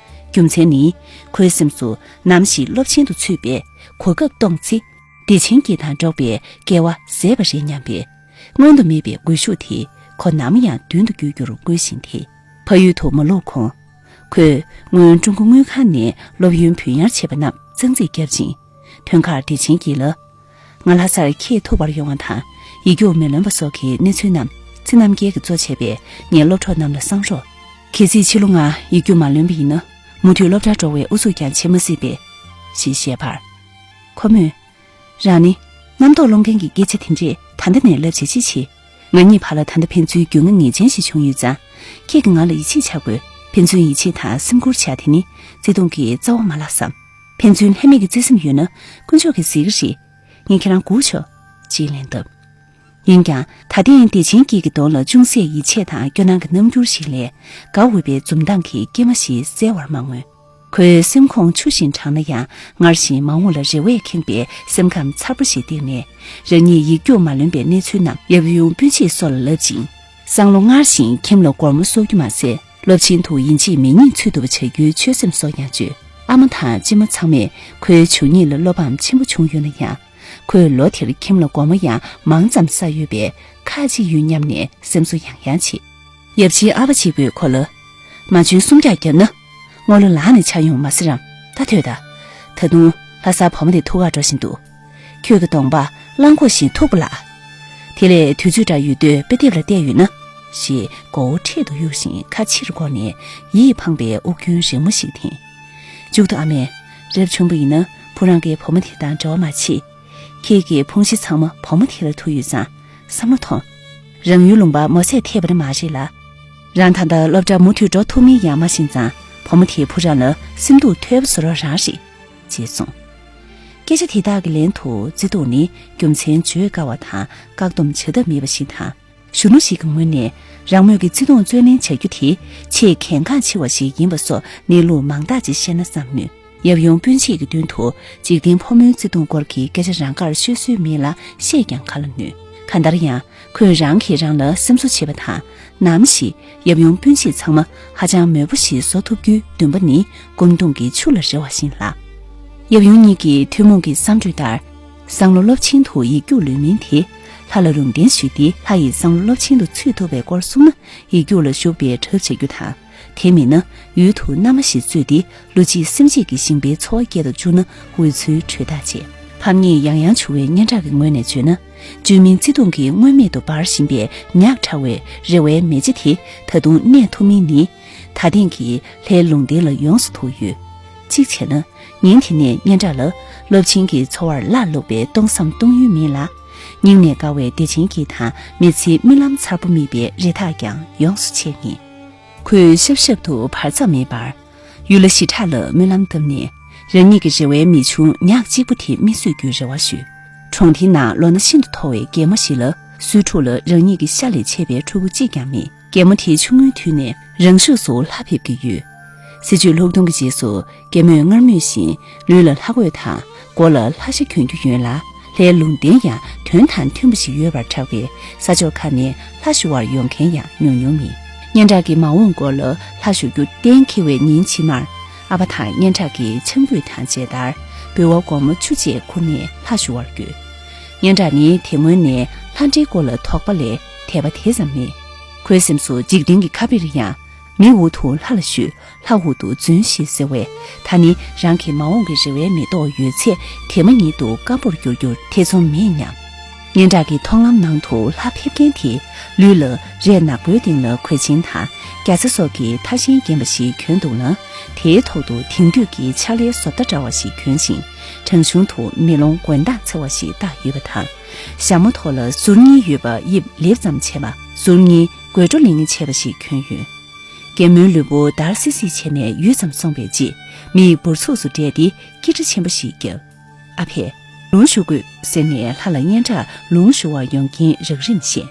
རྒྱུ་མཚན་ནི། ཁོའི་སེམས་སུ་ནམ་ཞིག་སློབ་ཆེན་དུ་ཚུད་པའི་གོ་སྐབས་སྟོང་ཚེ། བདེ་ཆེན་སྐྱིད་དང་འགྲོགས་པའི་སྐལ་བ་ཟད་པ་རེད་སྙམ་པའི། མངོན་དུ་མེད་པའི་སྒུལ་ཤུགས་དེ་ཁོ་ནམ་ཡང་མདུན་དུ་བསྐྱོད་རྒྱུར་བསྐུལ་བཞིན་དེ། ཕ་ཡུལ་དུ་མ་ལོག་གོང་། ཁོས་སྔོན་ཀྲུང་གོ་དངུལ་ཁང་ནས་སློབ་ཡོན་བུད་ཉར་བྱས་པ་རྣམས་རྩག་རྩིག་བརྒྱབ་ཅིང་། ཐོན་ཁར་བདེ་ཆེན་སྐྱིད་ལ། ང་ལྷ་སར་ཁྱེད་ཐུག་པར་ཡོང་བ་དང་། ཡིག་རྒྱུགས་མི་ལོན་པ་སོགས་ཀྱི་གནས་ཚུལ་རྣམས་ཚེ་རྣམ་རྒྱལ་གྱིས་གཙོ་བྱས་པའི་ངའི་སློབ་གྲོགས་རྣམས་ལ་གསང་རོགས། གལ་སྲིད་ཕྱི་ལོ་ང་ཡིག་རྒྱུགས་མ་ལོན་པ་ཡིན་ན། མུ་མཐུད་སློབ་གྲྭར་འགྲོ་བའི་ཨུ་ཚུགས་ཀྱང་བྱེད་མ་སྲིད་པས། ཞེས་བཤད་པར། ཁོ་མོས། རང་ནི། རྣམ་རྟོག་སློང་མཁན་གྱི་སྐད་ཆ་དེ་འདྲས་ད་ལྟ་ནས་ལབ་བྱས་ཅི་བྱེད། ང་གཉིས་བར་ལ་ད་ལྟ་ཕན་ཚུན་རྒྱུས་མངའ་ངེས་ཅན་ཞིག་བྱུང་ཡོད་ཙང་། ཁྱེད་ཀྱིས་ང་ལ་ཡིད་ཆེས་བྱ་དགོས། ཕན་ཚུན་ཡིད་ཆེས་དང་སེམས་ཁུར་བྱ་དེ་ནི་བརྩེ་དུང་གི་རྩ་བ་མ་བརླགས་སམ། ཕན་ཚུན་ལྷད་མེད་ཀྱི་བརྩེ་སེམས་ཡོད་ན་དཀོན་མཆོག་གིས་གཟིགས་ཀྱི་རེད། ངས་ཁྱེད་རང་སྒུག་ཆོག་ཅེས་ལན་བཏབ། ཡིན་ཀྱང་ད་ཐེངས་བདེ་ཆེན་སྐྱིད་ཀྱི་གདོང་ལ་ཅུང་ཟད་ཡིད་ཆེས་དང་སྐྱོ་སྣང་གི་རྣམ་འགྱུར་ཞིག་ལས། དགའ་འོས་པའི་འཛུམ་མདངས་ཀྱི་སྐྱེལ་མ་ཞིག་གསལ་བར་མ་མངོན། ཁོའི་སེམས་ཁོང་ཆུ་བཞིན་དྲང་ན་ཡང་སྔར་བཞིན་མ་འོངས་ལ་རེ་བས་ཁེངས་པའི་སེམས་ཁམས་མཚར་པོ་ཞིག་སྟེང་ནས། རང་ཉིད་ཡིག་རྒྱུགས་མ་ལོན་པའི་གནས་ཚུལ་རྣམས་ཡབ་ཡུམ་སྤུན་མཆེད་སོགས་ལ་ལབ་ཅིང་། སང་ལོ་སྔར་བཞིན་ཁྱིམ་ལ་སྒོར་མོ་གསོག་རྒྱུ་མ་ཟད། སློབ་ཆེན་དུ་ཡིན་གཅིག་མིན་གཉིས་ཚུད་ཐུབ་པ་བྱ་རྒྱུའི་ཆོད་སེམས་སོགས་ཡང་བརྗོད། ཨ་མ་དང་གཅེན་མོ་ཚང་མས་ཁོའི་བྱུས་ཉིད་ལ་བློ་ཕམ་ཆེན་པོ་བྱུང་ཡོད་ན་ཡང་། ཁོས་ལོ་དེར་ཁྱིམ་ལ་སྒོར་མོ་ཡང་མང་ཙམ་བསགས་ཡོད་པས་ཁག་ཅིག་ཡོད་སྙམ་ནས་སེམས་གསོ་ཡང་ཡང་བྱེད། ཡབ་ཆེན་ཨ་ཕ་གཅིག་པུས་ཁོ་ལ། མ་བྱོན་སུམ་རྒྱག་བརྒྱབ་ན། སྔོན་ལ་ལག་ནས་ཆག་ཡོང་མ་ཟེར་རམ། ད་ཐོས་དང་། ད་དུང་ལྷ་སར་བུ་མོ་དེ་ཐུག་གར་འགྲོ་བཞིན་འདུག་ཁྱོད་ཀྱི་གདོང་པ་གླང་གོག་བཞིན་མཐུག་པ་ལགས། དེ་ལས་དུས་ཚོད་འདྲ་ཡོད་དུས་དཔེ་དེབ་ལ་བལྟས་ཡོད་ན། ཞེས་མགོ་བོ་འཕྲེད་དུ་གཡུགས་ཤིང་ཁ་ཕྱིར་བསྐོར་ནས་ཡིད་ཕངས་པའི་དབུགས་རྒྱུན་རིང་མོ་ཞིག་འཐེན། མཇུག་ཏུ་ཨ་མས། རབ་བྱུང་བ་ཡིན་ན་བུ་རང་གིས་བུ་མོ་དེ་དང་འབྲེལ་བ་མ་བྱེད། ཁྱེད་ཀྱི་ཕུང་གཞི་ཚང་མ་བུ་མོ་དེ་ལ་ཐུག་ཡོད་ཙང་བསམ་བློ་ཐོངས། རང་ཡུལ་ལུང་པ་མོ་ཚད་ཐེབས་པ་ནི་མ་རེད་ལ། རང་ད་ལྟ་སློབ་གྲྭ་མུ་མཐུད་འགྲོ་ཐུབ་མིན་ཡང་མ་ཤེས་ཙང་བུ་མོ་དེས་བུ་རང་ལ་སེམས་སྡུག་ཐོལ་པ་བཟོ་རོགས་རང་རེད། ཅེས་གསུངས། སྐད་ཆ་དེ་དག་གི་ལན་དུ་བརྩེ་དུང་ནི་རྒྱུ་མཚན་བརྗོད་དཀའ་བ་དང་བཀག་སྡོམ་བྱ་ཐབས་མེད་པ་ཞིག་དང་། གཞོན་ནུ་ཞིག་གི་ངོས་ནས་རང་མོས་ཀྱི་བརྩེ་དུང་བརྩོན་ལེན་བྱ་རྒྱུ་དེ་ཆེས་གལ་འགངས་ཆེ་བ་ཞིག་ཡིན་པ་སོགས་གནས་ལུགས་མང་དག་ཅིག་བཤད་ན་བསམ་མོད། ཡབ་ཡུམ་སྤུན་མཆེད་ཀྱི་མདུན་དུ་འཇིག་རྟེན་ཕོ་མོའི་བརྩེ་དུང་སྐོར་གྱི་སྐད་ཆ་རང་དགར་ཤོད་སྲོལ་མེད་ལ་བཤད་ཀྱང་ག་ལ་ནུས། གང་ལྟར་ཡང་ཁོས་རང་གིས་རང་ལ་སེམས་གསོ་བྱེད་པ་དང་། ནམ་ཞིག་ཡབ་ཡུམ་སྤུན་མཆེད་ཚང་མ་ཧ་ཅང་མོད་པོ་ཞིག་བཟོ་ཐུབ་རྒྱུའི་འདུན་པ་ནི་སྒོམ་དུང་གི་ཆུ་ལ་རེ་བ་བཞིན་ལགས། ཡབ་ཡུམ་གཉིས་ཀྱི་ཐུན་མོང་གི་བསམ་འགྲོས་ལྟར། སང་ལོ་སློབ་ཆེན་དུ་ཡིག་རྒྱུགས་ལོན་མིན་དེ་ལྷ་ལ་ལུང་བསྟན་ཞུས་ཏེ་ལྷ་ཡིས་སང་ལོ་སློབ་ཆེན་དུ་ཚུད་ཐུབ་པའི་སྐོར་གསུངས་ན་ཡིག་རྒྱུགས་ལ་ཞུགས་པའི་གྲབས་བྱ་རྒྱུ་དང་། དེ་མིན་ན་ཡུལ་དུ་མནའ་མ་ཞིག་གཙོས་ཏེ་ལོ་གཅིག་སེམས་བསྐྱེད་ཀྱི་ཞིང་པའི་འཚོ་བ་སྐྱེལ་དུ་བཅུག་ན་འོས་ཚུལ་གྲོས་ཐག་བཅད། ཕམ་ཉེས་ཡང་ཡང་བྱུང་བའི་སྙན་གྲགས་ཀྱི་ངོས་ནས་བརྗོད་ན། བཅོས་མིན་བརྩེ་དུང་གིས་མངོན་མེད་དུ་འབར་བཞིན་པའི་ཉག་ཕྲ་བའི་རེ་བའི་མེ་ལྕེ་དེ་ད་དུང་གནས་ཐུབ་མིན་ནི། ད་ཐེངས་ཀྱི་ལྷའི་ལུང་བསྟན་ལ་ཡོངས་སུ་ཐུག་ཡོད། གཅིག་བྱས་ན། ཉིན་དེ་ནས་སྙན་གྲགས་ལ་སློབ་ཆེན་གྱི་འཚོ་བར་གླགས་ལུག་པའི་སྟོང་བསམ་སྟོང་ཡུལ་མིན་ལ། སྙིང་ནས་དགའ་བའི་བདེ་ཆེན་སྐྱིད་དང་མི་ཚེའི་རྨི་ལམ་མཚར་པོ་རྨིས་པའི་རེ་ཐག་ཀྱང་ཡོངས་སུ་ཆད་ངེས། ཁོས་ཤབ་ཤབ་ཏུ་བར་མཚམས་མེད་པར། ཡུལ་ལྷ་ཞི་དྲག་ལ་སྨོན་ལམ་བཏབ་ནས། རང་ཉིད་ཀྱི་རེ་བའི་མི་ཆུང་ཉག་གཅིག་པུ་དེ་རྨིས་བཟོད་རྒྱུའི་རེ་བ་ཞུས། གྲོང་མཐིལ་ན་ལོ་ན་ཤིན་ཏུ་མཐོ་བའི་རྒན་མོ་ཞིག་ལ། སོའི་ཕྲུག་ལ་རང་ཉིད་ཀྱི་ཤ་ལས་ཆད་པའི་ཕྲུ་གུ་གཅིག་ཀྱང་མེད། རྒན་མོ་དེ་ཆུང་ངུའི་དུས་ནས་རང་ཤུགས་སུ་ལྷ་ཕེབས་ཀྱི་ཡོད། སྲིད་བྱུས་ལྷུག་གདུང་གི་རྗེས་སུ་རྒན་མོས་སྔར་མུས་བཞིན་ལུས་ལ་ལྷ་གོས་དང་མགོ་ལ་ལྷ་ཞྭ་གྱོན་རྒྱུ་ཡོད་ལ། ལྷའི་ལུང་བསྟན་ཡང་དོན་དང་མཐུན་པ་ཞིག་ཡོད་པར་གྲགས་པས། ས་ཕྱོགས་ཁག་ནས་ལྷ་ཞུ་བར་ཡོང་མཁན་ཡང་ཉུང་ཉུང་མིན། སྙན་གྲགས་ཀྱི་མ་འོངས་སྐོར་ལ་ལྷ་ཞུ་རྒྱུ་གཏན་འཁེལ་བའི་ཉིན་ཕྱི་མར། ཨ་ཕ་དང་སྙན་གྲགས་ཀྱི་ཆང་ཕུད་དང་མཇལ་དར། འབུལ་བ་སྒོར་མོ་བཅུ་བཅས་ཁུར་ནས་ལྷ་ཞུ་བར་བསྐྱོད། སྙན་གྲགས་ནི་དེ་སྔོན་ནས་ལྷ་འདྲེའི་སྐོར་ལ་དོགས་པ་ལས་དད་པ་དེ་ཙམ་མེད། ཁོའི་སེམས་སུ་འཇིག་རྟེན་གྱི་ཁ་དཔེར་ཡང་། མི་འོག་ཏུ་ལྷ་ལ་ཞུས། ལྷ་འོག་ཏུ་རྫུན་ཞེས་ཟེར་བས། ད་ནི་རང་གི་མ་འོངས་ཀྱི་རེ་བའི་མེ་ཏོག་ཡོད་ཚད་དེ་མ་ཉིད་དུ་སྐམ་པོར་འགྱུར་རྒྱུར་ཐེ་ཚོམ་མེད་སྙམ། སྙན་གྲགས་ཀྱི་མཐོང་ལམ་ནང་དུ་ལྷ་ཕེབས་མཁན་དེ་ལུས་ལ་རས་ནག་པོའི་སྟེང་ལ་གོས་ཆེན་དང་རྒྱ་ཚ་སོགས་ཀྱི་མཐའ་བཞེངས་བརྒྱན་པ་ཞིག་གྱོན་འདུག་ན། དེའི་ཐོག་ཏུ་དེང་དུས་ཀྱི་ཕྱག་ལས་བཟོ་ལྟ་འདྲ་བ་ཞིག་གྱོན་ཞིང་། བྲང་གཞུང་དུ་མེ་ལོང་མགོན་དང་འཚེ་བ་ཞིག་བཏགས་ཡོད་པ་དང་། ཞྭ་མོ་ཐོག་ལ་ཟུར་གཉིས་ཡོད་པ་དབྱིབས་ལེབ་ཙམ་བྱས་པ། ཟུར་གཉིས་དགོད་བྲོ་ལེན་བྱས་པ་ཞིག་གྱོན་ཡོད། རྒན་མོའི་ལུས་པོ་འདར་སིག་སིག་བྱས་ནས་ཡུད་ཙམ་སོང་བའི་རྗེས། མིག་འབུར་ཚུགས་སུ་བགྲད་དེ་སྐད་སྒྲ་ཆེན་པོ་ཞིག་བརྒྱབ། ཨ་ཕས། ལུང་ཞུ་དགོས་ཟེར་ནས་ལྷ་ལ་སྙན་གྲགས་ལུང་ཞུ་བར་ཡོང་མཁན་རག་རིམ་བཤད།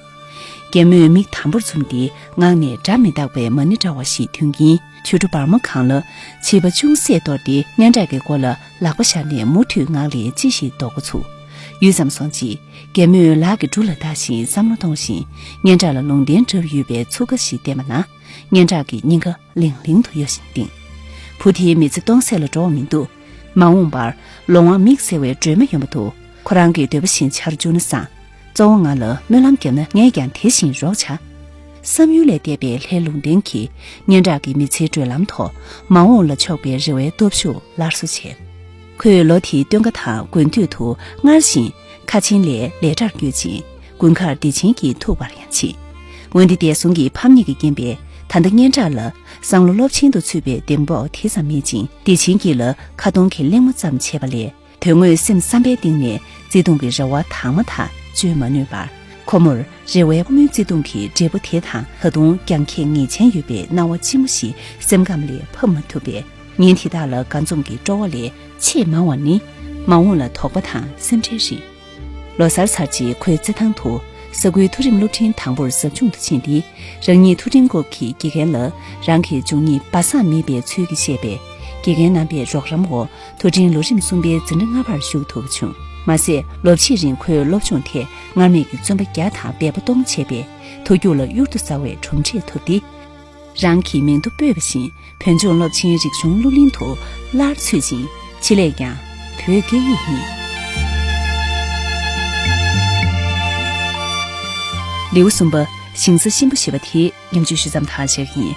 རྒན་མོས་མིག་དམ་པོར་བཙུམས་ཏེ་ངག་ནས་སྒྲ་མི་དག་པའི་མ་ཎི་འདྲ་བ་ཞིག་འདོན་གྱིན་ཆུ་བྲོ་བར་མོ་གང་ལ་བྱིས་པ་ཅུང་ཟད་གཏོར་ཏེ་སྙན་གྲགས་ཀྱི་མགོ་ལ་ལག་པ་བཞག་ནས་མུ་མཐུད་ངག་ལས་ཅི་ཞིག་ལྡོག་འགོ་ཚུགས། ཡུད་ཙམ་སོང་རྗེས་རྒན་མོས་ལག་གི་འབྲུ་ལ་བལྟ་བཞིན་བསམ་བློ་གཏོང་བཞིན་སྙན་གྲགས་ལ་ལུང་བསྟན་བྲབས་ཡོད་པའི་ཚུགས་ཀ་ཞིག་བསྟན་པ་ན། སྙན་གྲགས་ཀྱི་སྙིང་ག་ལིང་ལིང་དུ་གཡོ་བཞིན་བཏིང་། བུ་དེའི་མི་ཚེ་སྟོང་ཟད་ལ་འགྲོ་བ་མི་འདུག་མ་འོངས་པར་ལོང་བ་མིག་གསལ་བའི་སྒྲོན་མེ་ཡོང་བ་འདུག་ཁོ་རང་གི་འདོད་པ་བཞིན་བྱར་འཇུག་ན་བཟང་། གཙོ་བོ་ང་ལ་སྨོན་ལམ་བརྒྱབ་ན་ངས་ཀྱང་དེ་བཞིན་རོགས་བྱ། བསམ་ཡུལ་ལས་འདས་པའི་ལྷའི་ལུང་བསྟན་གྱིས་སྙན་གྲགས་ཀྱི་མི་ཚེའི་བགྲོད་ལམ་ཐོག་མ་འོངས་ལ་ཕྱོགས་པའི་རེ་བའི་སྟོབས་ཤུགས་སླར་གསོ་བྱས། ཁོས་ལོ་དེའི་སྟོན་ཁ་དང་དགུན་དུས་དུ་སྔར་བཞིན་ཁ་ཆེམས་ལས་ལས་གྲྭར་བསྐྱོད་ཅིང་དགུན་ཁར་བདེ་ཆེན་གྱིས་ཐུག་པར་ཡང་བྱེད། འོན་ཏེ་འདས་སོང་གི་ཕམ་ཉེས་ཀྱི་རྐྱེན་པས་ད་ལྟ་སྙན་གྲགས་ལ་སང་ལོ་སློབ་ཆེན་དུ་ཚུད་པའི་གདེང་སྤོབས་དེ་ཙམ་མེད་ཅིང་བདེ་ཆེན་གྱིས་ལ་ཁ་གདོང་གི་གླེང་མོ་ཙམ་བྱས་པ་ལས་དོན་དངོས་སེམས་བསམ་པའི་གཏིང་ནས་བརྩེ་དུང་གི་རེ་བ་དྭངས་མ་དག་བཅོས་མ་ནུས་པར། ཁོ་མོར་རེ་བའི་ཕོ་མོའི་བརྩེ་དུང་གི་འབྲས་བུ་དེ་དང་ད་དུང་རྒྱང་ཁྱད་ངེས་ཅན་ཡོད་པའི་སྣང་བ་ལྕི་མོ་ཞིག་སེམས་ཁམས་ལས་ཕབ་མ་ཐུབ་པས། ཉིན་དེ་དག་ལ་དགའ་འཛུམ་གྱི་སྤྲོ་བ་ལས་ཆེས་མང་བ་ནི་མ་འོངས་ལ་དོགས་པ་དང་སེམས་ཁྲལ་རེད། ལོ་སར་ཚར་རྗེས་ཁོའི་རྩེད་ཐང་དུ་ས་ཁུལ་མཐོ་རིམ་སློབ་འབྲིང་དང་པོར་ཟབ་སྦྱོང་དུ་ཕྱིན་ཏེ། རང་ཉིད་མཐོ་འབྲིང་སྐབས་ཀྱི་དགེ་རྒན་ལ་རང་གི་སྦྱོང་ཉིད་སྦ་གསང་མེད་པའི་ཚུལ་གྱིས་བཤད་པས། དགེ་རྒན་རྣམ་པས་རོགས་རམ་འོག་མཐོ་འབྲིང་ལོ་རིམ་གསུམ་པའི་འཛིན་གྲྭ་ལྔ་པར་ཞུགས་ཐུབ་བྱུང་། མ་ཟད་ལོ་ཕྱེད་རིང་ཁོའི་སློབ་སྦྱོང་ཐད་སྔར་མེད་ཀྱི་བརྩོན་པ་བརྒྱ་དང་འབད་པ་སྟོང་བྱས་པས། མཐོ་རྒྱུགས་ལ་གཡུར་དུ་ཟ་བའི་གྲུབ་འབྲས་ཐོབ་སྟེ། རང་གི་མིང་དུ་སྤོས་པ་བཞིན་བོད་ལྗོངས་སློབ་ཆེན་རིག་གཞུང་སློབ་གླིང་དུ་སླར་ཚུད་ཅིང་ཆེད་ལས་ཀྱང་བོད་སྐད་ཡིག་ཡིན། ལེའུ་གསུམ་པ། ཞིང་ས་གཤིན་པོ་ཞེས་པ་དེ་ཉམས་བཅོས་ཞུ་མཚམས་ཐག་བཅད་ཀྱི་ཡིན།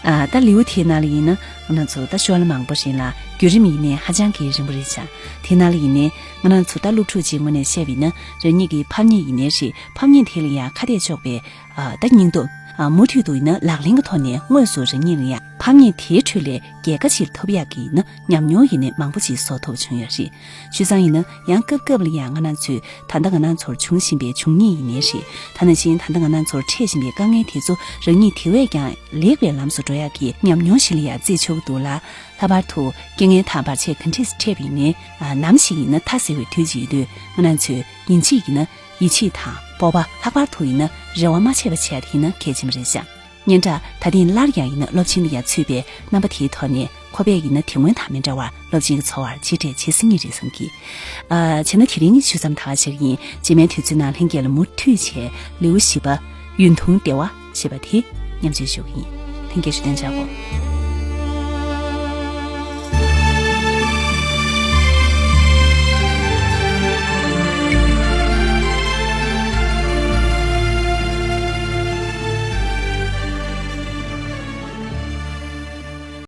ཨ། ད་ལེའུ་དེའི་ནང་ལ་ཡིན་ན་ང་རང་ཚོ་ད་ཤོ་ལོ་ཀ་མང་པོ་རེད་ལ། བརྒྱུད་རིམ་ཡིན་ནའི་ཧ་ཅང་གི་རིང་པོ་རེད་ཤག་དེའི་ནང་ལ་ཡིན་ནའི་ང་རང་ཚོ་ད་སློབ་ཕྲུག་ཅིག་ངོས་ནས་བཤད་པ་ཡིན་ན་རང་ཉིད་ཀྱི་ཕམ་ཉེས་ཡིན་ནའི་རེད། ཕམ་ཉེས་དེ་ལ་ཡང་ཁ་གཏད་གཅོག་པའི་ཨ། ད་སྙིང་སྟོབས། ཨ། མུ་མཐུད་དུ་ཡིན་ན་ལག་ལེན་གྱི་ཐོག་ནས་དངོས་སུ་རང་ཉིད་ལ་ཡང་ཕམ་ཉེས་དེའི་ཁྲོད་ལས་རྒྱལ་ཁ་ཅིག་ཐོབ་ཡག་གི་ཡིན་ན་ཉམས་མྱོང་ཡིན་ནའི་མང་པོ་ཅིག་བཟོ་ཐུབ་བྱུང་ཡོད་རེད། བྱས་ཙང་ཡིན་ན་ཡང་སྐབས་སྐབས་ལ་ཡང་ང་རང་ཚོས་ད་ལྟ་ང་རང་ཚོར་འབྱུང་བཞིན་པའི་འབྱུང་གནས་ཡིན་ནའི་རེད། ད་ནང་བཞིན་ད་ལྟ་ང་རང་ཚོར་འཕྲད་བཞིན་པའི་དཀའ་ངལ་དེ་ཚོ་རང་ཉིད་དེ་བས་ཀྱང་ལེགས་པའི་ལམ་སུ་འགྲོ་ཡག་གི་ཉམས་མྱོང་ཞིག་ལ་ཡང་བརྩི་ཆོག་གི་འདུག་ལ། ལྷག་པར་དུ་རྐྱེན་ངན་དང་བར་ཆད་ག་འདྲས་འཕྲད་པ་ཡིན་ནའི། ཨ། ནམ་ཞིག་ཡིན་ན་མཐའ་ཟད་པའི་དུས་ཅིག་ཡོད་དུས་ང་རང་ཚོས་ཡིན་གཅིག་ཡིན་ན། ཡིད་ཆེས་དང་སྤོབས་པ། ལྷག་པར་དུ་ཡིན་ན་རེ་བ་མ་ཆད་པ་བྱས་ཏེ་ཡིན་ན་གལ་ཆེན་པོ་རེད་ཤག་སྙན་གྲགས་ད་ཐེངས་སླར་ཡང་ཡིན་ན་སློབ་ཆེན་ལ་ཡང་ཚུད་པའི་རྣམ་པ་དེའི་ཐོག་ནས་ཁོ་པས་ཡིན་ན་དེ་སྔོན་དང་མི་འདྲ་བར་སློབ་ཆེན་གྱི་འཚོ་བར་གཅེས་སྤྲས་བྱེད་སྲིད་ངེས་རེད་བསམ་གི། ཨ། བྱས་ན་དེ་རིང་ཞུ་མཚམས་ད་ག་བཞག་གི་ཡིན། རྗེས་མའི་དུས་ཚོད་ནང་ལྷན་རྒྱས་ལ་མུ་མཐུད་བྱས་ལེའུ་བཞི་པ། ཡུན་ཐུང་བདེ་བ་ཞེས་པ་དེ་མཉམ་སྤྱོད་ཞུ་གི་ཡིན། ལྷན་རྒྱས་བཞུགས་གདན་འཇགས་དགོས།